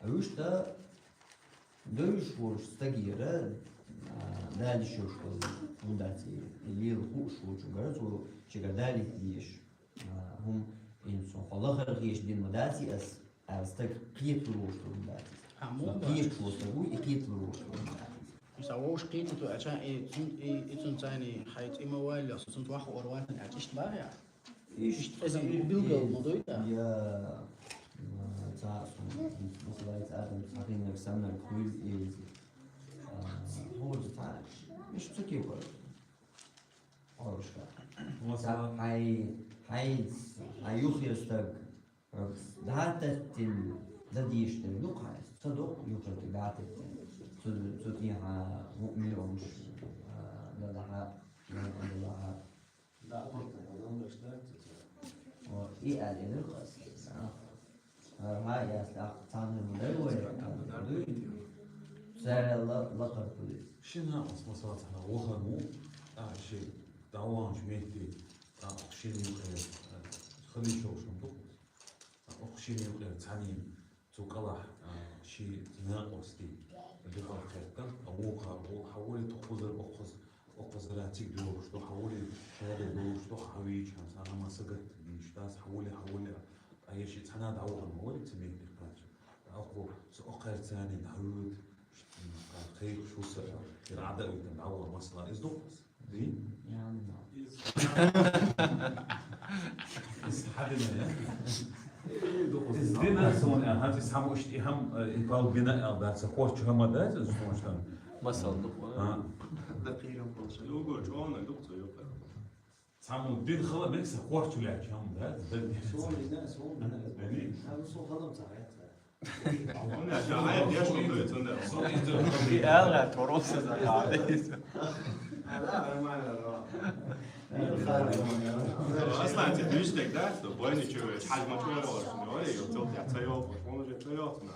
Вуьшта девзаш волуш стагера, а, Дала йиш йолуш долу хӀума дац и, и лела хууш волчуьнгара, цо шегара далийта дезаш, а, хӀума, хӀинца хьо лахара хеташ дина ма дац и ас, аьлла стаг кхеталур волуш долу хӀума дац иза. А, муха бац? Кхеташ волу стаг ву, и кхеталур волуш долу хӀума дац иза. Иза вовшахкхетийта аьлча, и цун, и, и цунна царна хьайн цӀе ма валло, со цунца ваха ор ватана аьлча, иштта бахьа? Иштта, иза билггал ма дуй, да? Я, м, цхьа, м, масала, адам цхьа хиннарг саннарг хуьлу иза. А, хӀора цхьа, иштта ца кепара. Хьоьжуш. Масала? Цхьа хьайн, хьайн, хьайн юххера стаг, хьоьга дӀа а таттина, дан дезаш дерг ду-кх хьайна. Ца доккху юххера стаг дӀа а таттина. Цу, цу тӀехьа муъмин волуш, а, дан дӀа, дан дӀа. О, и аьлла элира ас. А, хӀара яц, тӀаккха цхьанна ма дай вай, дуй? Цара ла-, лакхара хуьлу иза. Шина ас масала цхьана вахана ву, а, ши дӀаваханчу метте, а, шина юкъера, а, хадийча шуна ду. А, шина юкъера цхьанна Цу кӀалахь, а, ши накъостий дуьхьал кхетта, а вукху, вукху хьан вале тхо кхузара, окхуз-, окхузара цига долуш ду, хьан вале шадерг долуш ду, хьан вийча, хьан цхьа хӀума сагатта дийш дац, хьан вале, хьан вале, а, я ши цхьана а дӀавахана ма вале ца метте кхача. ТӀаккха цу окхерца царна дӀавоьду, ш-, м, кхайкхаш ву со, хӀара Ӏада а витина дӀавахана масала, иза ду-кх аса. Ди? Иза хьадина, я? Иза дина суна, а, хӀанз иза хӀама иштта, и хӀама, э, и пал бина аьлла дац, ца корчу хӀама дац, иза суна шуна. Масал ду. А. Дакъийра болчу. Юго, чонаг ду, цо юкъа. Цхьаммо дина хала мега ца корчу лаьча хӀама дац, дагна. Суна дина, суна дина. Дани? А, ну, суна хала ца хьаьца. Аьлла, тором ца захьа. Аслан, ца дуьйцу дерг дац, бойни чу веш, хьажма чу веш, ори, ё, цо тя ца йо, он же ца йо, ца йо.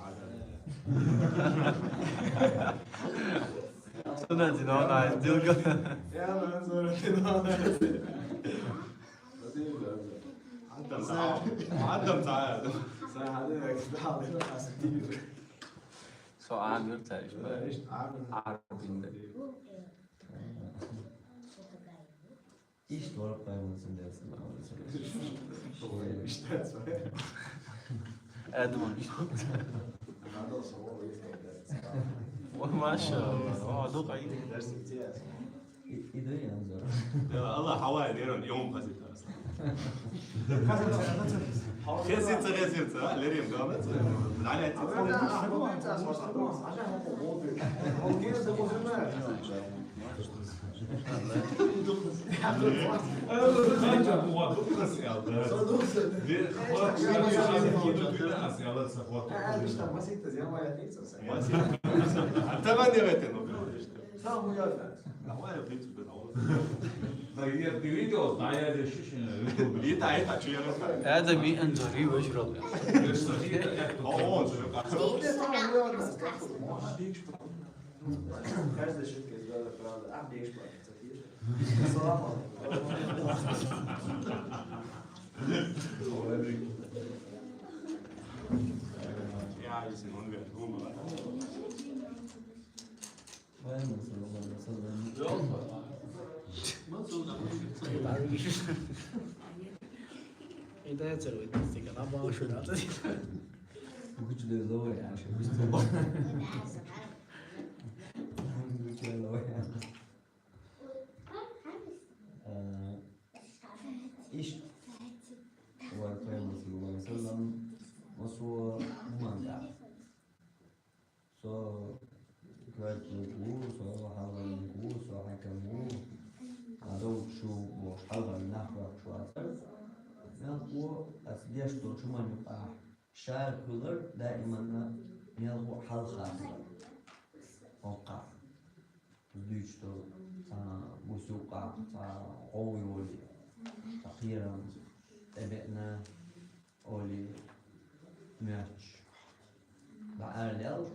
Сунан дина, он ай дилга. Я, ман зора дина. Адам ца, адам ца. Со Ӏамир цаьрга. Ӏамир. Ӏарбин да. Иштта вара пайхамар сунна дац. Адаман. Ой, машалла. О, дукха и. И, и да, я, Дела, Аллах хьавай, лерон, йом хазита. Хезица, хезица, а? Лерим, да, да? Дали, Tamam, evet, no. Adami enzori vejrol. Каждый шутка из Белой правды. А, бейш, Иш вай Пайхамар саллаллаху алейхи ва саллям, масала мангал. Со квартиру, со хавалику, со хакаму, а дов шу бош хавал нахва шватар. Мелку ас деш то чуманю а шар кулар даиманна мелку халхасар. Окка. Дуьйцу долу цхьа бусу къа, цхьа гӀовгӀа йолий, цхьа кхерам тӀебеана олий, моьттуш. БаьӀар лел,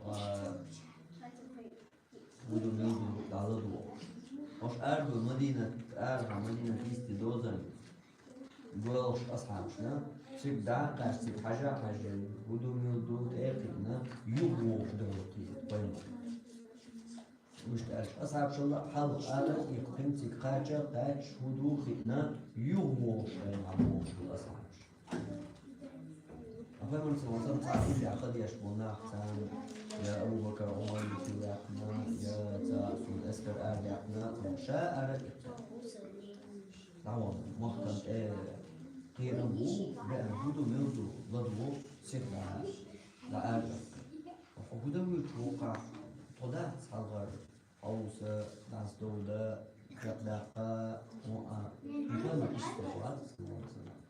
ва гуду муьлду дӀаладо. Ош арабу Мадинат, арахьа Мадинат йисте дозан. Доьлхуш асхьабашна, цига дӀа а кхаьчча, цига хьажа а хьаьжжина, гуду муьлду тӀе а кхиъна, юха вогӀуш дара кхин пайхамар. Иштта аьлча, асхьабашалла хьалха ара а иккхина, цига кхача а кхаьчча, хӀун ду хиъна, юха вогӀуш пайхамар вогӀуш ву асхьабаш. Пайхамар саллаллаху алейхи ва саллям цхьа хилла хадеш бу нах царна, я Абу Бакар, Ӏумар юкъе ваьккхина, я цхьа цунна эскар арадаьккхина, цхьа ша ара а иккхина. ДӀавахана, махкана тӀе кхерам бу, беана гуду муьлду ладугӀу сиха дӀа арадаьккхина. Хьо гуду муьлчу вукхахь, тхо дац хьалхара, хьовса, дӀасадовла, чекхдаккха, хӀун а, хӀун а иштта вац, саллаллаху алейхи ва саллям.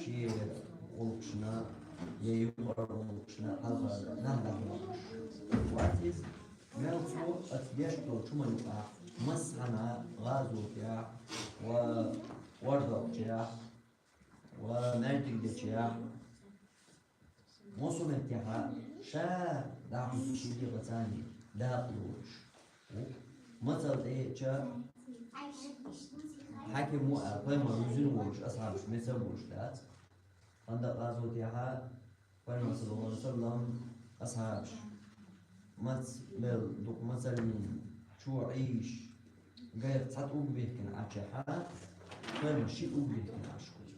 Шен гӀуллакхашна, я юкъара гӀуллакхашна хьалха нах дахьалуш вац иза. Мел цо аса деш долчу ма юкъахь, массанхьа гӀазотехь ва ордалчехь ва маьждиг дечехь, массо а меттехь ша дахьалуш шен дегӀаца дакъа лоруш. Мацалла тӀеэча, хьаькам ву аьлла, пайхамар вуьзина волуш асхьабаш меца а болуш дац. Хандакъ гӀазотехьа пайхамар саллаллаху алейхи ва саллям асхьабаш мац мел дукха мацаллин чу Ӏийш, гайх цхьа тӀулг бихкина Ӏачехьа, пайхамар ши тӀулг бихкина Ӏаш хӀума.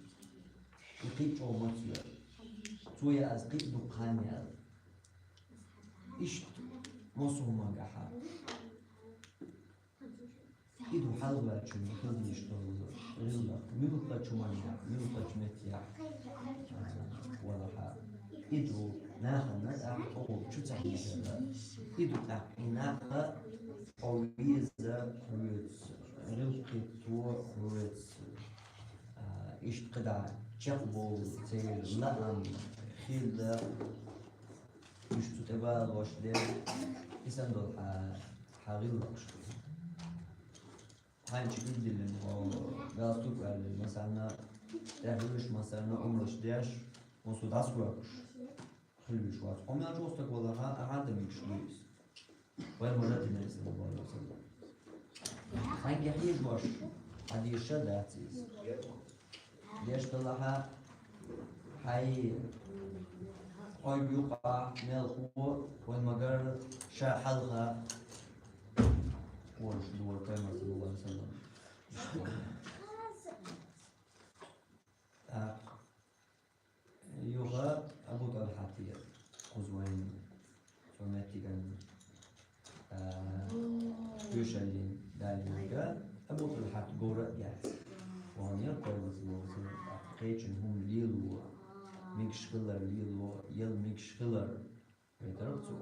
И кхин а чӀогӀа мац йора. Цо яа аса кхин а дукха хан яьлла. Иштта массо а хӀуманга хьа. И ду хьалаваьллачунна хила дезаш долу гӀиллакх, муьлххачу хӀуманехь, муьлххачу меттехь, а, валахьа. И ду нахана тӀаккха тӀову чу ца хьийзара. И ду тӀаккха и нах хьо веза хьоьца, гӀиллакх хӀитто хьоьца. А, иштта кхидӀа чекхбовла церан лаам хилла. Уьш цу тӀе балош деш, и санна долу хьан, хьан гӀиллакхаш. Хьайн чу гулдиллина, хьо галстук аьллина, масална, тӀехуьлуш, масална, умраш деш, массо дӀасакхоьхкуш хила вуьш вац. Хьо мел чӀогӀа стаг валахьа, ахьа а дан мегаш ду иза. Вайн мажа динарис ма бара масална. Хьайга хьежош, хьан дезаш а дац иза. Деш далахьа, хьай, хьоьга юкъахь мелхо, вайн магар ша хьалха, олуш ду вай Пайхамар саллаллаху алейхи ва саллям. ТӀаккха юха Абу ТӀалхьа тӀера кхуза вайна, цо меттиган, а, тоьшаллин далийга, Абу ТӀалхьат говра а дац. Ванер пайвазло, кхечун хӀума лело, мегаш хилар лело, ял мегаш хилар. Вайтарах цо.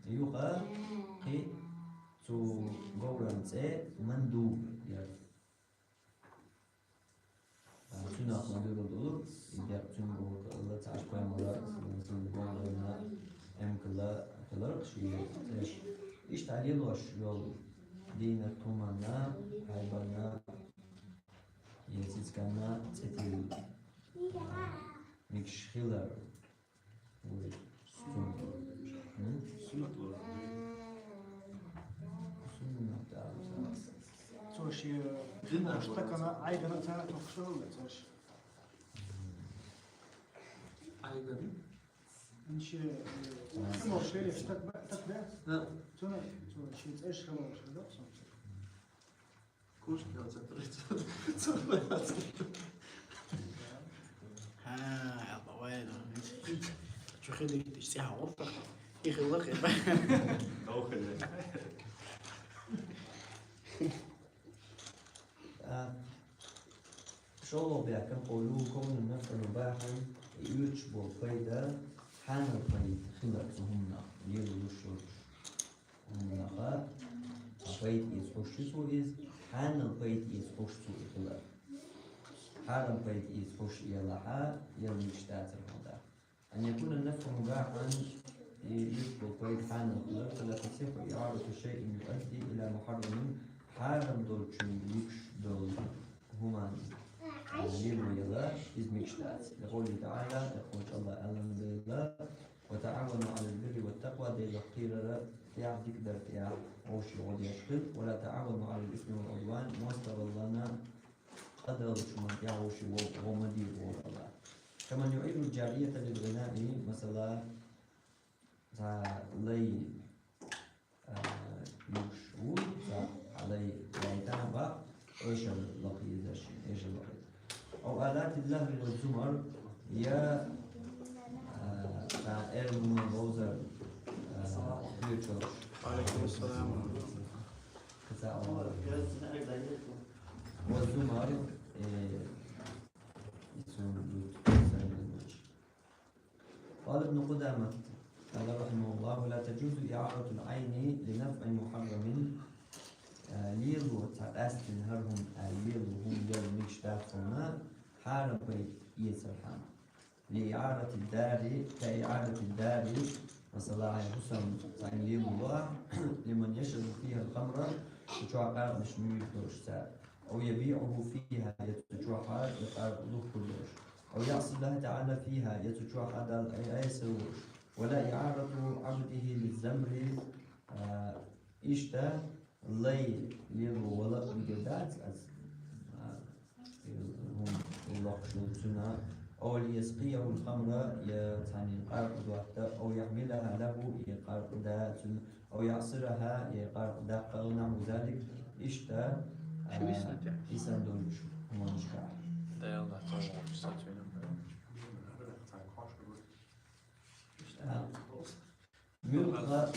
Юха кхи цу говран цӀе Мандуб яр. А, цуьнах ма дуьрал долу, и декъ цуьнга воккхалла, цхьаъ пайхамара, саллаллаху алейхи ва саллям, эмкала хиларх ши цӀеш. Иштта лелош йолу дийнат хӀуманна, хьайбанна, я цицканна цӀе тилла. Мегаш хилар. Ой, суннат. М? Суннат вара. Суннат, да, да. Цо ши динна стакана айгана цара тохшалла, цо ши. Айгана? Ничего, э, ну, шере, так, так, да? Да. Цо на, цо ши цӀеш хавал, да, суннат. Кошки оцепляются. Ха, я бывает. Чё хили, ты сяха офта? Их лак, я. Охали. А, шолгӀа бехкам къовлу, кавну нафӀу мубахьан, и оьцуш болу пайда, хьанал пайда хилар цу хӀуманах, лело луш йолуш. ХӀуманаха, а пайда эца хьуш ю цо иза, хьанал пайда эца хьуш цо и хилар. Хьарам пайда эца хьуш елахьа, ял мегаш дацара хьуна. أن يكون النفع مباحا, и юьхь болу пайда хьанал хилар, فلا تصح إعارة شيء يؤدي إلى محرم, хьарам долчун юьхь долу хӀуманна, а, лело яла, иза мегаш дац. لقوله تعالى, тӀаккха волчу АллахӀа аьлла дела, وتعاونوا على البر والتقوى, Делах кхерара тӀехь, дика дар тӀехь, вовшийн гӀо деш хила, ولا تعاونوا على الإثم والعدوان, мостагӀаллана, къа даллачу хӀуманна тӀехь вовшийн гӀо, гӀо ма дийр, боху АллахӀа. كمن يعير الجارية للغناء, масала, цхьа лай, а, юьгуш ву, цхьа лай лайтана бакъ, эшар лакхийзаш, эшар лакхийзаш. أو آلات اللهو والزمر, я, а, цхьа эрна вовзар, а, хьоьцуш. Алейкум ассалам. Кхин цхьа а вара. والزمر, э, и цунна дуьйцу сайн луьйчу. قال ابن قدامة, قال رحمه الله: ولا تجوز إعارة العين لنفع محرم, а, лело цхьа къаьсттина хӀара хӀума аьлла, лело хӀума ял мегаш дац хьуна, хьарам пайда эцархьама. لإعارة الدار, كإعارة الدار, масала, хьайн хӀусам цхьаьнга лело лахь, لمن يشرب فيها الخمر, цу чохь къаркъанаш муьйлуш долуш цара. أو يبيعه فيها, я цу чохь и къаркъа духкур долуш. أو يعصي الله تعالى فيها, я цу чохь Далла Ӏе-, Ӏеса волуш. ولا إعارة عبده للزمر, а, иштта лай лело вала а вигар дац, ас, а, хӀума локхуш волу цуьнан. أو ليسقيه الخمر, я цхьаьннан къаркъа дотта, أو يحملها له, я къаркъа да цуьнан. أو يعصرها, я къаркъа даккха, أو نحو ذلك, иштта, а, исан долчу хӀуманашкахь. А, муьлхха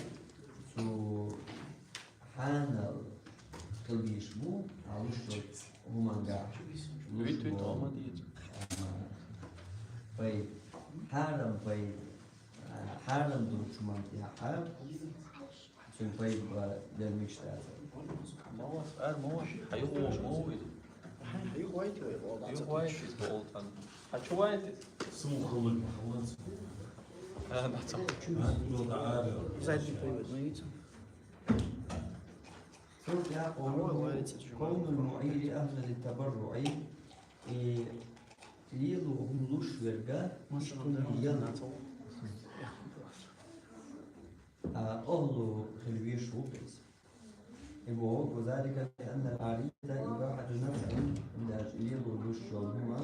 цу хьанал хила безаш бу, а, луш йолчу хӀуманга луш болу, а, пайда, хьарам пайда, а, хьарам долчу хӀуманна тӀехь, а, цуьнан пайда бан ял мегаш дацара. Ма вац, ара ма вац, хьан юха вогӀуш ма ву иза? Хьан юха вайта вай, вогӀу дац. Юха вайта иза, боху тхан. Хьан чу вайта иза? Суму хӀаллак ма хӀаллац. А, дац. Задний привод, ну, видите? Цунна тӀехь къовлу: كون المعير أهلا للتبرع, и лело хӀума луш верг, иштта хӀума ял, а, охьалу хила везаш ву иза. И боху: وذلك لأن العارية إباحة نفع, хӀунда аьлча лело луш йолу хӀума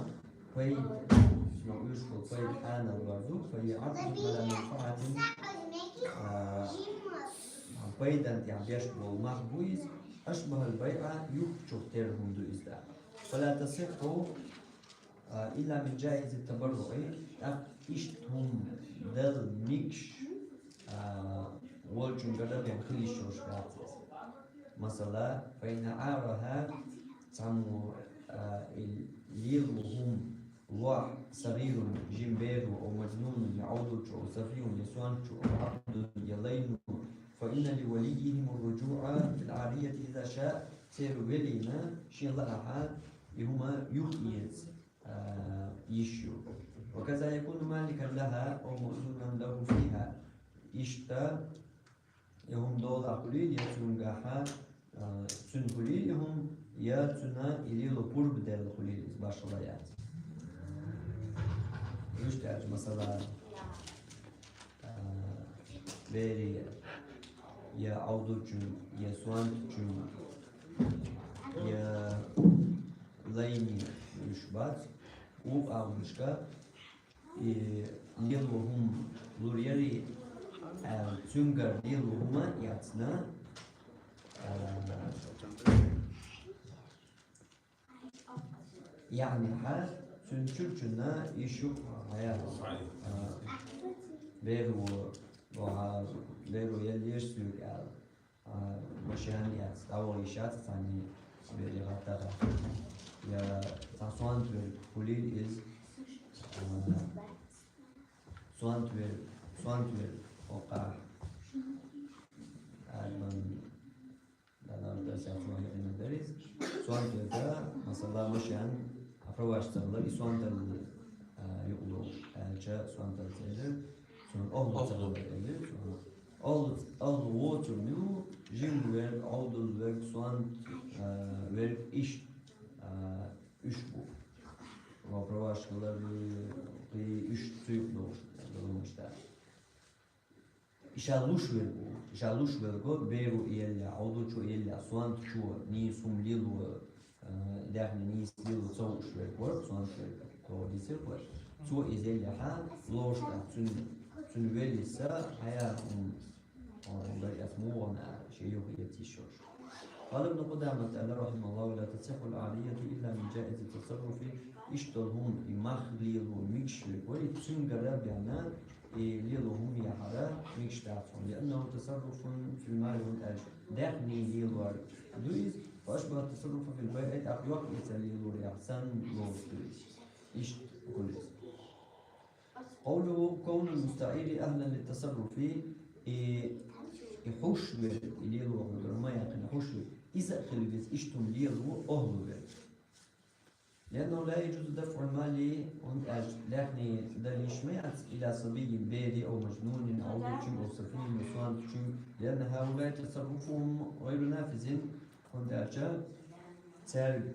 пайда, шуна уьш болу пайда хьанал бар ду, فهي عطف على منفعة, а, пайдан тӀехь беш болу мах бу иза, أشبه البيع, юхучух тера хӀума ду иза. فلا تصح а, إلا من جائز التبرع, тӀаккха иштта хӀума дала мегаш, а, волчуьнгара бен хила йиш йолуш дац иза. Масала, فإن عارها, цхьаммо, а, и лело хӀума лохь, صغير, жима бер ва, أو مجنون, я Ӏовдалчо, أو سفيه, я сонтачо, أو عبد, я лайно, فإن لوليهم الرجوع في العارية إذا شاء, церан велийна шен лаахь и хӀума юхаэца, а, йиш ю. وكذا يكون مالكا لها أو مؤذونا له فيها. Иштта и хӀума долахь хуьлийла, я цуьнгахьа, а, цуьнан хуьлийла и хӀума, я цунна и лело пурба даьлла хуьлийла иза, башхалла яц. Иштта аьлча, масала, а, берий, я Ӏовдалчун, я сонтачун, я лайни уьш бац, вукху агӀонашка и лело хӀума лур яра, а, цуьнгара лело хӀума эцна, а, яъни хьа, цуьнан чуьрчунна йиш ю хьа, а, беро, а, беро елла еза соьга аьлла. А, машен яц, дӀаваха йиш яц цхьанне бере гӀаттара. Я цхьа сонта верг хуьлийла иза. А, сонта верг, сонта верг, хӀокхахь. Адаман, да, нам да сяц ма хӀинна деррис. Сонта верг, масала, машен, а, праваш ца хилар, и сонталла, а, юкъадолуш, аьлча, сонталла ца хилар. Цунна охьа ца хилар элира цунна. Охьа, охьа воцург ю, жима верг, Ӏовдал верг, сонта, а, верг, иштта, а, уьш бу. Ва праваш хилар, кхин уьш цуьйкъ долуш, долуш дац. И ша луш верг ву, и ша луш верг ву, беро и елла, Ӏовдалчо и елла, сонтачо, нийса хӀума лело, а, даьхни нийса лело ца хууш верг вара, сонта верг, тхо дийцира вай. Цо иза еллехьа, лоруш дац, цуьнан, цуьнан веллица, хьаяр хӀума, а, дай ас мугӀана, шен юха эца йиш йолуш. قال ابن قدامة رحمه الله: لا تصح العارية إلا من جائز التصرف. Иштта долу хӀума, и мах лело мегаш верг вара, и цуьнгара бен, и лело хӀума яхьара мегаш дац хьуна. لأنه تصرف في المال, хӀунда аьлча даьхни лелор ду иза, فأشبه التصرف في البيع, тӀаккха йоккха эца лелорехь санна лоруш ду иза. Иштта хуьлу иза. قوله: كون المستعير أهلا للتصرف, и, и хьуш верг, и лело хьуьгара ма яьккхина хьуш верг, иза а хила веза иштта хӀума лело охьалу верг. لأنه لا يجوز دفع المال, хӀунда аьлча даьхни дала йиш ма яц, إلى صبي, бере, أو مجنون, Ӏовдалчуьнга, أو سفيه, сонтачуьнга, لأن هؤلاء تصرفهم غير نافذ, хӀунда аьлча цаьрга,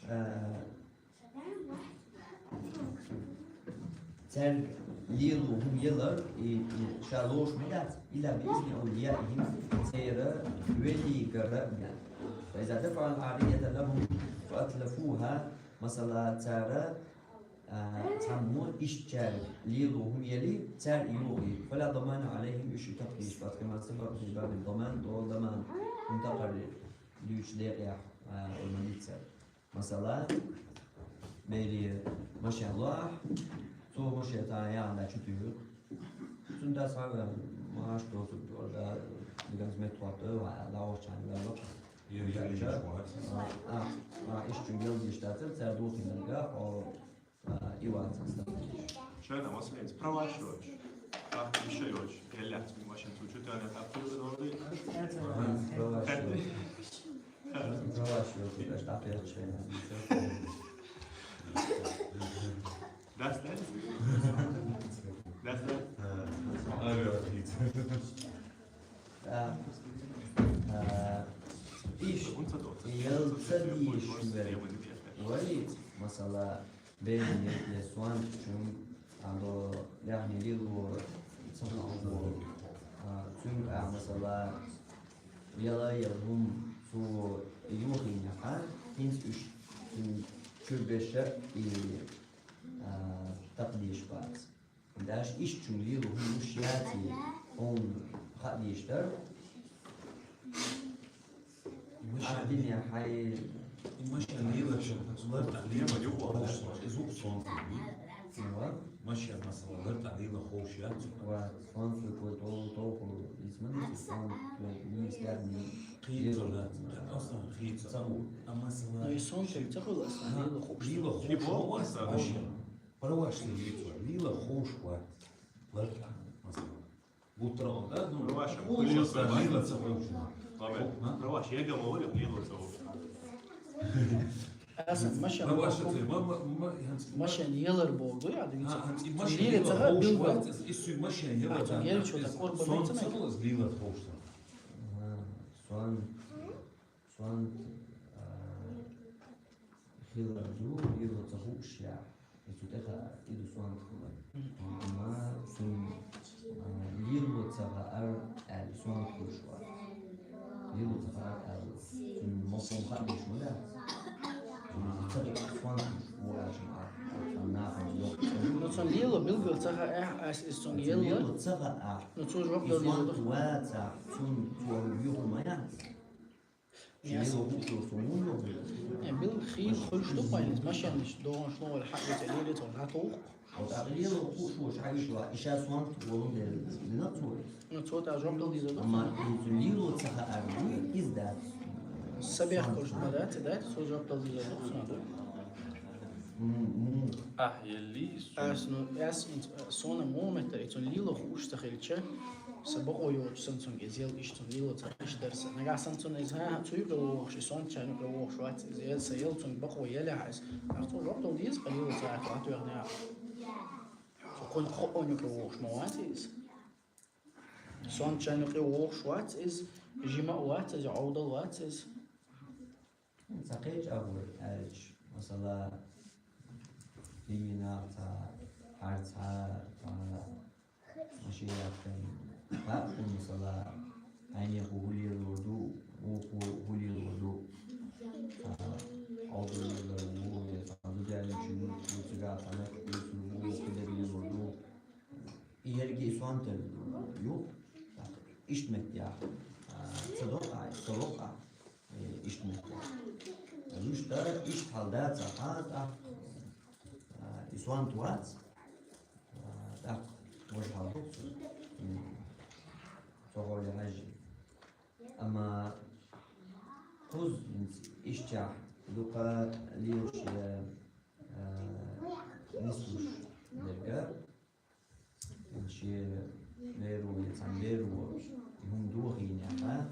а, цаьрга лело хӀума ялар, и, и ша лоруш ма дац, إلا بإذن أوليائهم, церан веллигара а бен. فإذا دفع العارية لهم فأتلفوها, масала, цара, а, цхьаммо иштта цаьрга лело хӀума яли, цара и йохийла, فلا ضمان عليهم, уьш и такха дезаш бац, كما سبق في باب الضمان, догӀа даман, хӀума такхарре дуьйцучу декъехь, а, ма дийццара. Масала, бере машен лохь, цо машен цхьа яхана чу туьйхира. Цунна дас хьан вен, ма аш доцург дора, да, диган метта хӀотта, ва, да, охьачарна ваьлла. Е, е, е, а, а, а, иштта чуьнга ялдеш дацара, цара духийнарг, о, а, и вац аса. Шайна, масалан, права йоцуш. А, иштта йоцуш. Еллехь цуьнан машен цу чу тоьхна, а, пурба дорди. Права йоцуш. Права йоцуш, аш дӀакхелхаш шайна. Дас дац? Дас дац? А, а, иш, ялца дийш вер. Вай, масала, бен, я, я сонтачун, а, до, яхни лило, цунга, а, цунга, а, масала, яла, я хӀума цо юхийна хьан, хӀинца уьш цуьнан чуьра беша и, а, такха дезаш бац. Даже иштта чуьнга лело хӀума луш яц, хьуна хаа дезаш дара. Ахь динехь хьайн. И машен лелача, лар тӀехь лела юкъа ваьлла, иза вукху сонта вуй. Машен, масала, лартӀа лела ховш яц. Ва сонца кой тол-, толху измани, сонца кой мискарни. Хийцара, да, да, сонца хийца. А масала, ну, и сонца ца хула, а лела ховш. Лела ховш ва, а машен. Праваш лела ховш ва. ЛартӀа, масала. Гутрал, да? Ну, Рваша, хула, лела ца ховш. Праваш, я говорю, лела ца ховш. Асан, машен, Рваша, ма, ма, ма, машен елар болду, я, да, а, машен лела ца ховш, билгал. Ису машен елар, а, да, ел чё, да, корба сонца лела ховш. Сон, сон, а, хилар ду, лела ца ховш я. Ицу тӀехьа иду сонца хилар. Амма цун, а, лела ца хаар аьле сонца ховш ва. Лела ца хаар аьле. Цун мафхум хадиш ма да. Цун ца сонца ховш ва аьле ма. Цун нахал йо. Ну, цун лела билгал ца хаар, ас из цун елла. Лела ца хаар. Ну, цу жоп дал деза. Сонца ва ца, цун, цун юху ма я. Ясно. Э, бил хи хулш ду пайнис, машен иш, догон шло вал хак вице лили тол хатух. Вот а лила хуш хуш хагиш ва, иша сонца волун дер, не на цой. Ну, цо та жоп дал деза. Амма и лила ца хаар, из да. Сабех хулш ма да, ца да, цо жоп дал деза, цо да. М, м. А, елли ису. Ас, ну, ас, ин-, сона момента, и цун лила хуш ца хилча, са бакъо йолча сан цунга из ел иш цун лила ца иш дарса. Нагахь сан цун из, хӀа, цу юкъе вогӀуш, и сонца чан юкъе вогӀуш вац из, ел са ел цунга бакъо елехь из. Ах цо жоп дал деза, къа лила ца ат ват вехне. Цу кхун кхоъон юкъе вогӀуш ма вац из. Сонца чан юкъе вогӀуш вац из, жима а вац из, Ӏовдал вац из. Ца кхеча агӀор аьлча, масала, дийнахьа ца, хӀара ца, ца, машен яхкан, хӀа, масала, хьайнехо хӀуле лур ду, вукхо хӀуле лур ду. А, хьалдур лур ду, я ца, дудаьллачун, вуцига, ца, нах, вуцун, ву, хӀуле лур ду. И ерриге и сонца ю, иштта меттехь, а, ца докъахь, ца локъахь. Э, иштта меттехь. Вуьшта иштта хьал дац, а, хьа, тӀаккха, а, и сонца вац, а, тӀаккха важа хьал ду цо. М, цо хьоле хьаьжжина. Амма кхуза хӀинца иштта дукха лелаш, э, э, нислуш дерг. Шен беро, я цхьана беро, и хӀума дохийнехь,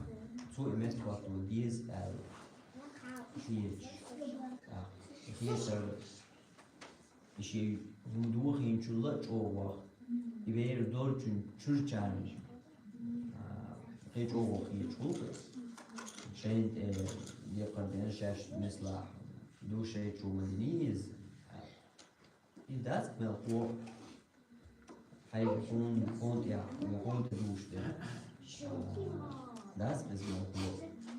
цо и меттахӀотто деза аьлла хеташ. ТӀаккха и хетар, и шен хӀума дохийначул а чӀогӀа, и бер долчун чуьра чарна, а, кхин чӀогӀа хеташ гӀуллакх. Шайна тӀе декхар дина шаьш, меслахь ду шайн чу ма динийла иза. И дац мел кхо. Хьайга хьуна, хьуна тӀехь, хьуна тӀе дуьйш дерг. А, дац иза мел кхо.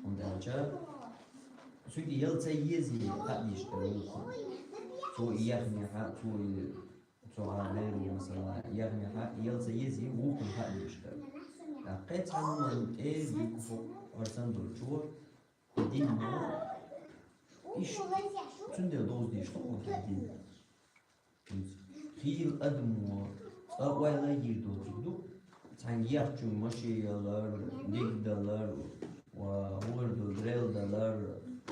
ХӀунда аьлча, цуьнга яла ца еза хаа дезаш дара вукхунна. Цо и яхнехь, цо и, цо гӀа леррина, масала, яхнехь, яла ца еза вукхунна хаа дезаш дара. ТӀаккха кхин цхьана хӀуманна тӀе дика хӀо-, хӀорсан долчо, дин, иштта цуьнан дела довза дезаш ду хьуна дин. Хийла адамо цкъа ойла йийр доцург ду, цхьаьнга ехчун машен ялар, диг далар, ва хӀора ду дерриг далар,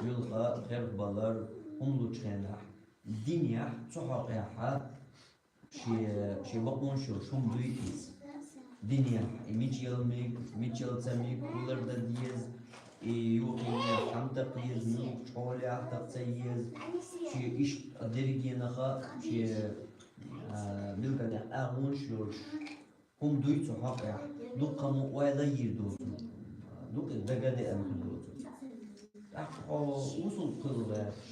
муьлхха а херх балар, хӀума лучу хенахь, динехь, цу хьокъехь, шен, шен бакъонаш йолуш хӀума дуй иза. Динехь, и мича яла мега, мича яла ца мега, хӀун лардан деза, и юххехь хӀума такха еза, муьлххачу хьолехь такха ца еза, шен иштта дерригенах а, шен, а, билгалех агӀонаш йолуш хӀума дуй цу хьокъехь, дуккха ма ойла йийр доцург, дукха дага а деана хир доцург. ТӀаккха хьо бусулба хила гӀерташ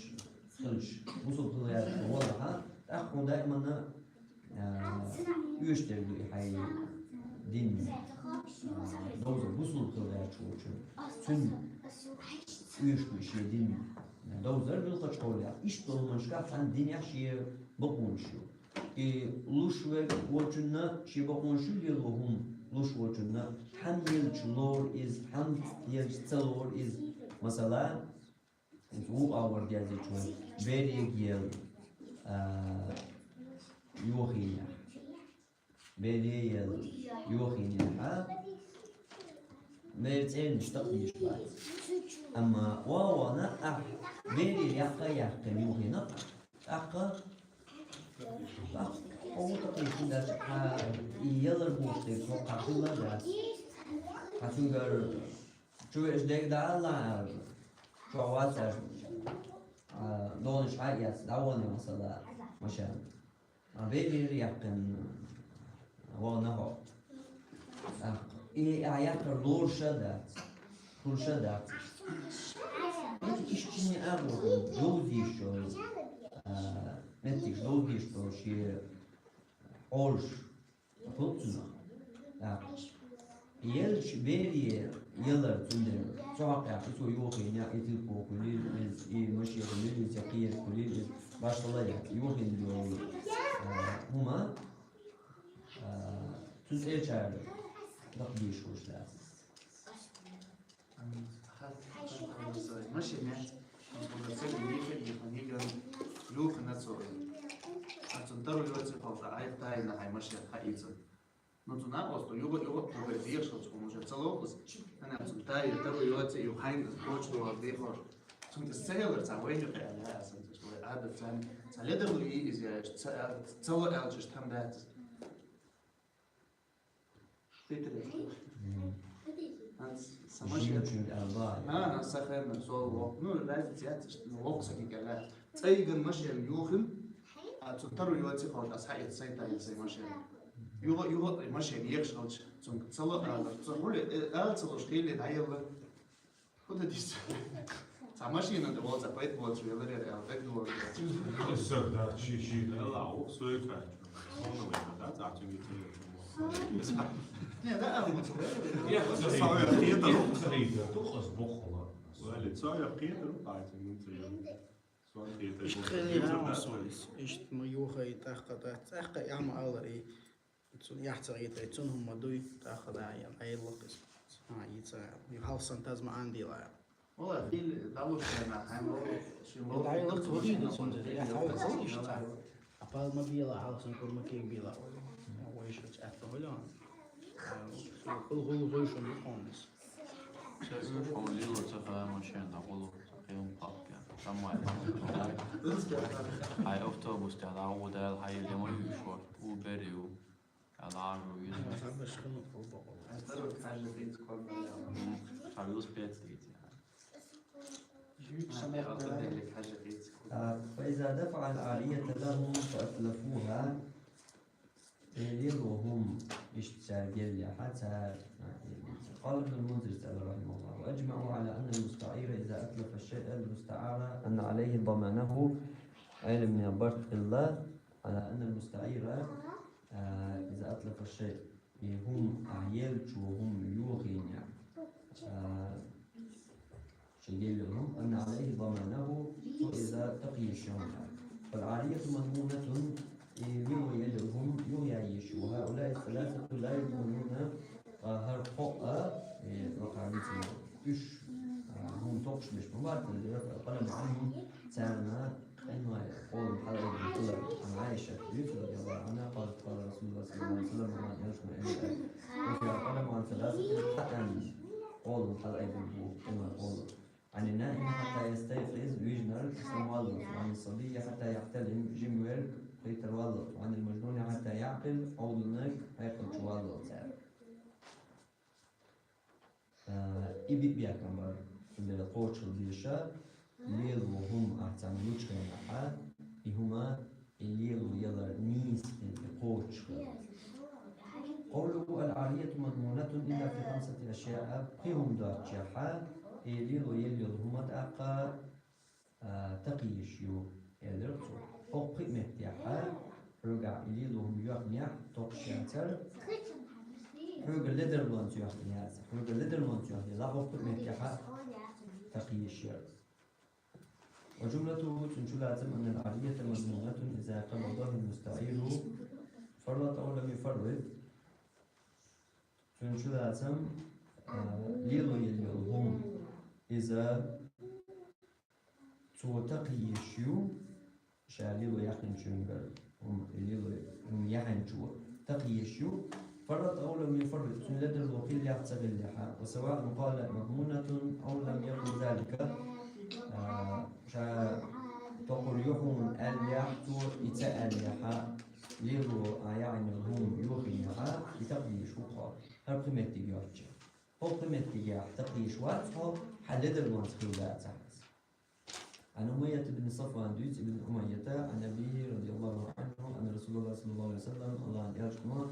хилча, бусулба хила гӀерташ хьо валахь, тӀаккха хьуна даиманна, а, оьшуш дерг ду и хьайн дин, а, довзар бусулба хила гӀерташ волчун. Цуьнан оьшуш ду и шен дин довзар муьлххачу хьолехь. Иштта долу хӀуманашкахь цхьана динехь шен бакъонаш ю. И луш верг волчунна шен бакъонаш ю, лело хӀума луш волчунна, хьанна елча лору иза, хьанна елча ца лору иза. Масала, вукху агӀор дезачу берега ел, а, йохийнехь. Бере елла йохийнехь, бер цӀернаш дакъа дезаш бац. Амма вагӀана ахь бере яккха а яьккхина йохийнехь, тӀаккха, тӀаккха хьо ву тӀаккха йиш хӀун дац, хьан и ялар боху дерг хьо кхахилла а дац. Хьан цуьнгара чу веаш дерг даалла аьлла, чохь вац аьлла, а, догӀанаш хьан а эцна, дӀавахана, масала, машен. А, бере яьккхина вагӀана хьо. ТӀаккха и ахь яккхар лоруш а дац, хуьлуш а дац. Иштта шен агӀор довзийша йолу, а, меттигаш довзийша йолу шен хьолаш хуьлу цунах. ТӀаккха елча бере ялар цуьнан цу хьокъехь, и цо йохийна, и тилпо хуьлийла иза, и машен хуьлийла иза, я кхераш хуьлийла иза, башхалла а яц, йохийна йолу, а, хӀума, а, цуьнан цӀерачара дакъа дезаш хуьлуш дац. Машен яц, хӀунда ца йийхира, йихана йигана, юхана цо. Хьан цунна таро йоций хьо, ткъа айхьа тайна хьайн машен хьаийцина. Ну, цу накъосто юха, юха а кхобер дехаш хилча, хьуна уже ца лохуш. Ана цунна тайна таро йоций, юха хьайна коча догӀа дехаш. Цунна иза ца хилар, цхьа вайна юкъа аьлла, аса, вай Ӏадат царна. Цхьа ледарло йий иза, я ца, ца ло аьлча, иштта хӀума дац иза. Питер. Мгм. Сан машен. Жимчуьнга аьлла. А, сан хеннара, со воккха. Ну, разница яц, ну, воккха сан кӀел. ЦӀа йигина машен юхина, а цу таро йоций хьо, аса хьаэца сайн тайна сайн машен. Юха, юха машен ехаш хилча, цунга ца ло алар. Цо хӀули, э, ала ца луш, хийла дӀаелла. ХӀун дан дийца? Цхьа машина тӀе волу, цхьа пайда боцуш веларера аьлла, тӀе долуш. Аса дац, ши, ши, ала, а ву сой качу. Сонна вай, да, цхьа чуьнга ца йолчу. Не, да, а ву ца. Я, ца сой кхетар ву, ца йита, ту ас бохула. Вали, сой кхетар ву, а чуьнга ца йолу. Сон кхетар ву. Иштта хилира, а, сон, иштта ма юхай тӀаккха, тӀаккха, тӀаккха, я ма алар и. Цунна яхь ца гӀийтар, цунна хӀума дуй, тӀаккха да, ян, Ӏеллакх иза. А, йица, ю хьалсан таз ма ан дийла. Вала, хил, далуш яна, хьайн ло, шин ло. ДӀайла ца хӀуьйда цунна, я хьалха ца луш ца. А пал ма бийла, хьалсан кур ма кег бийла. Вай шу цӀаьтта хӀуьлан. Хул, хул, хул шун бу хоннас. Сейчас шо лило ца хаа машен, да хулу, ца хилм папка. Там ма. Хай автобус тӀе дӀа гӀо даьлла, хьай лема ю шо, Убер ю. Ала ару ю. М, хьа велосипед тӀе. Так, فإذا دفع العارية لهم فأتلفوها. Э, лело хӀума иштта цаьрга еллехьа, цара, а, еллехьа. قال ابن المنذر رحمه الله: وأجمعوا على أن المستعير إذا أتلف الشيء المستعار أن عليه ضمانه. Ӏеламнаха барт хилла, على أن المستعير, а, إذا أتلف الشيء, и хӀума, ахь еллачо хӀума йохийнехь, а, шен елла хӀума, أن عليه ضمانه, цо иза такхийша йиш ю хьуна. فالعارية مضمونة, и лело елла хӀума юхаяйиш ю. وهؤلاء الثلاثة لا يضمنون, ткъа хӀара кхоъ а, э, вакхара вицина, уьш, а, хӀума токхуш беш ма бац, رفع القلم عنهم, царна къинойн къолам хьалаайбина хилар. عن عائشة, дуьйцу, رضي الله عنها, قالت: قال رسول الله صلى الله عليه وسلم, ма аьлла, элчано аьлла: رفع القلم عن ثلاثة, хааман къолам хьалаайбина бу, къинойн къолам. عن النائم حتى يستيقظ, вижнарг санна валлалц, وعن الصبي حتى يحتلم, жима верг кхетар валлалц, وعن المجنون حتى يعقل, Ӏовдалнарг хьекхалчу валлалц аьлла. А, и биъ бехкам бара, цундела кхочушхила дезаш, лело хӀума ахь царна лучу хенахь, и хӀума, и лело ялар нийса хила, и кхочушхила. قوله: العارية مضمونة إلا في خمسة أشياء, пхи хӀума доцчехь, и лело елла йолу хӀума тӀаккха, а, такхийша ю, элира цо. ХӀокху пхи меттехь, хьоьгахь и лело хӀума йоьхнехь, токхуш яцара, хьоьга ледарлонца йоьхна яцара, хьоьга ледарлонца йоьхна яцара, хӀокху пхи меттехь такхийша яра. وجملته, цуьнан чулацам, أن العارية مضمونة إذا قبضها المستعير فرط أو لم يفرط. Цуьнан чулацам, а, лело елла йолу хӀума, иза цо такхийша ю, ша лело яьккхинчуьнгара. هم اللي هم يحنجوا تقيشوا، فرط أو لم يفرط، سن لدر وقيل يحتغل لها، وسواء قال مضمونة أو لم يقل ذلك. آه، شا تقول يحون أليحتو إتا أليحا، ليلو آيان هم يوخي يحا، يتقدي شوقا. هل قيمة تيجي هو قيمة تيجي تقيش واتحو، حل لدر وانت خيولا تحت. عن أمية بن صفوان دويت بن أمية عن أبيه رضي الله عنه أن رسول الله صلى الله عليه وسلم الله يرحمه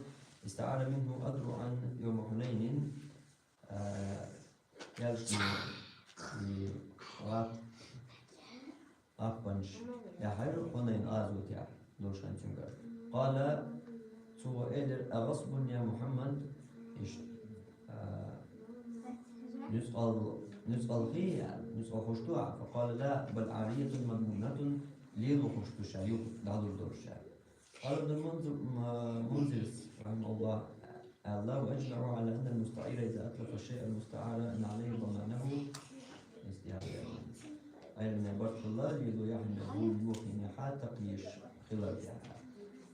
استعار منه أدرعا يوم حنين. آه، يرحمه غاب غاب بنش يا حير حنين غازوت يا دورشان تنقر. قال سوى إيلر أغصب يا محمد إيش آه، نسأل نسأل خي نسأل خشتوع، فقال لا، بل عارية مضمونة ليلو خشتو شايوخ دادو دور شاي. قال ابن المنذر م- منذر رحمه الله، الله أجمع على أن المستعير إذا أتلف الشيء المستعار أن عليه ضمانه. أي من عبارة الله ليلو يحن يقول يوخي نحا تقيش خلال يعني.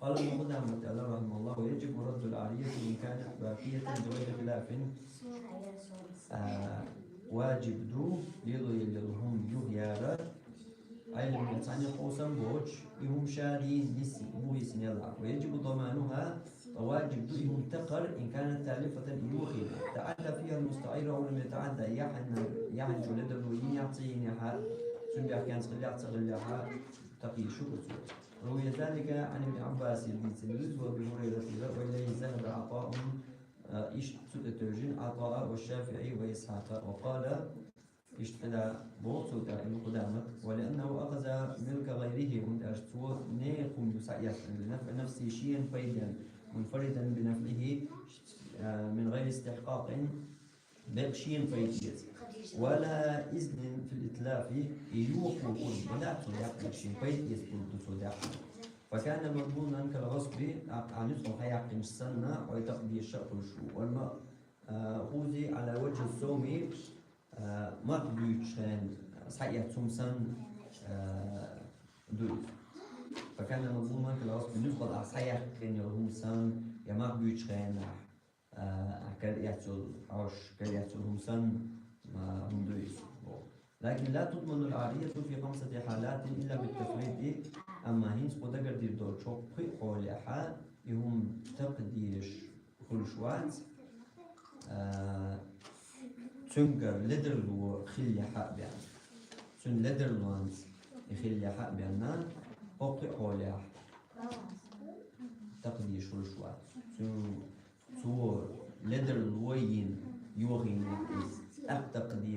قال ابن قدامة رحمه الله: ويجب رد العارية إن كانت باقية بغير خلاف. آه، واجب دو ليلو يلي هم يغيارة. أي لم يتعني قوسا بوش يهم شارين نسي بويس يلا. ويجب ضمانها، واجب دو يهم تقر إن كانت تالفة يوخي تعدى فيها المستعير أو لم يتعدى، يحن يحن جلد الوين يعطيني حق سن بيحكي عن سقل يعطي سقل يحق تقي شكر. روي ذلك عن ابن عباس بن سلوز وابي هريرة وإليه ذهب عطاء. آه، إيش سؤال توجين عطاء والشافعي وإسحاق وقال إيش تلا بوت سودا ابن قدامة ولأنه أخذ ملك غيره من أرسو نيقوم يسعيات لنفع نفسه شيئا فيدا منفردا بنفعه آه، من غير استحقاق بيقشين فيديت ولا إذن في الإتلاف يوق وقل ولا تدعق بيقشين فيديت قلت تدعق. فكان مضمونا كالغصب عن يدخل حياق السنة ويتقضي الشرط الشو والمأخوذ على وجه الصوم آه، مغبوش خان صحيح سمسن آه، دوت. فكان مضمونا كالغصب بالنسبة لأصحيح كان يوم سن يا مغبوش خان آه، كان يحصل عوش كان يحصل هم سن ما هم دويس. لكن لا تضمن العارية في خمسة حالات إلا بالتفريط. أما هينس قد قدر دور شوق حول حال يهم تقديش كل شوات آه، تنقر لدر لو خلي حق بيان. تن لدر لوانز يخلي حق بيان. أوقي حول تقديش كل شوات. تن تو لدر لوين يوغين أك تقديش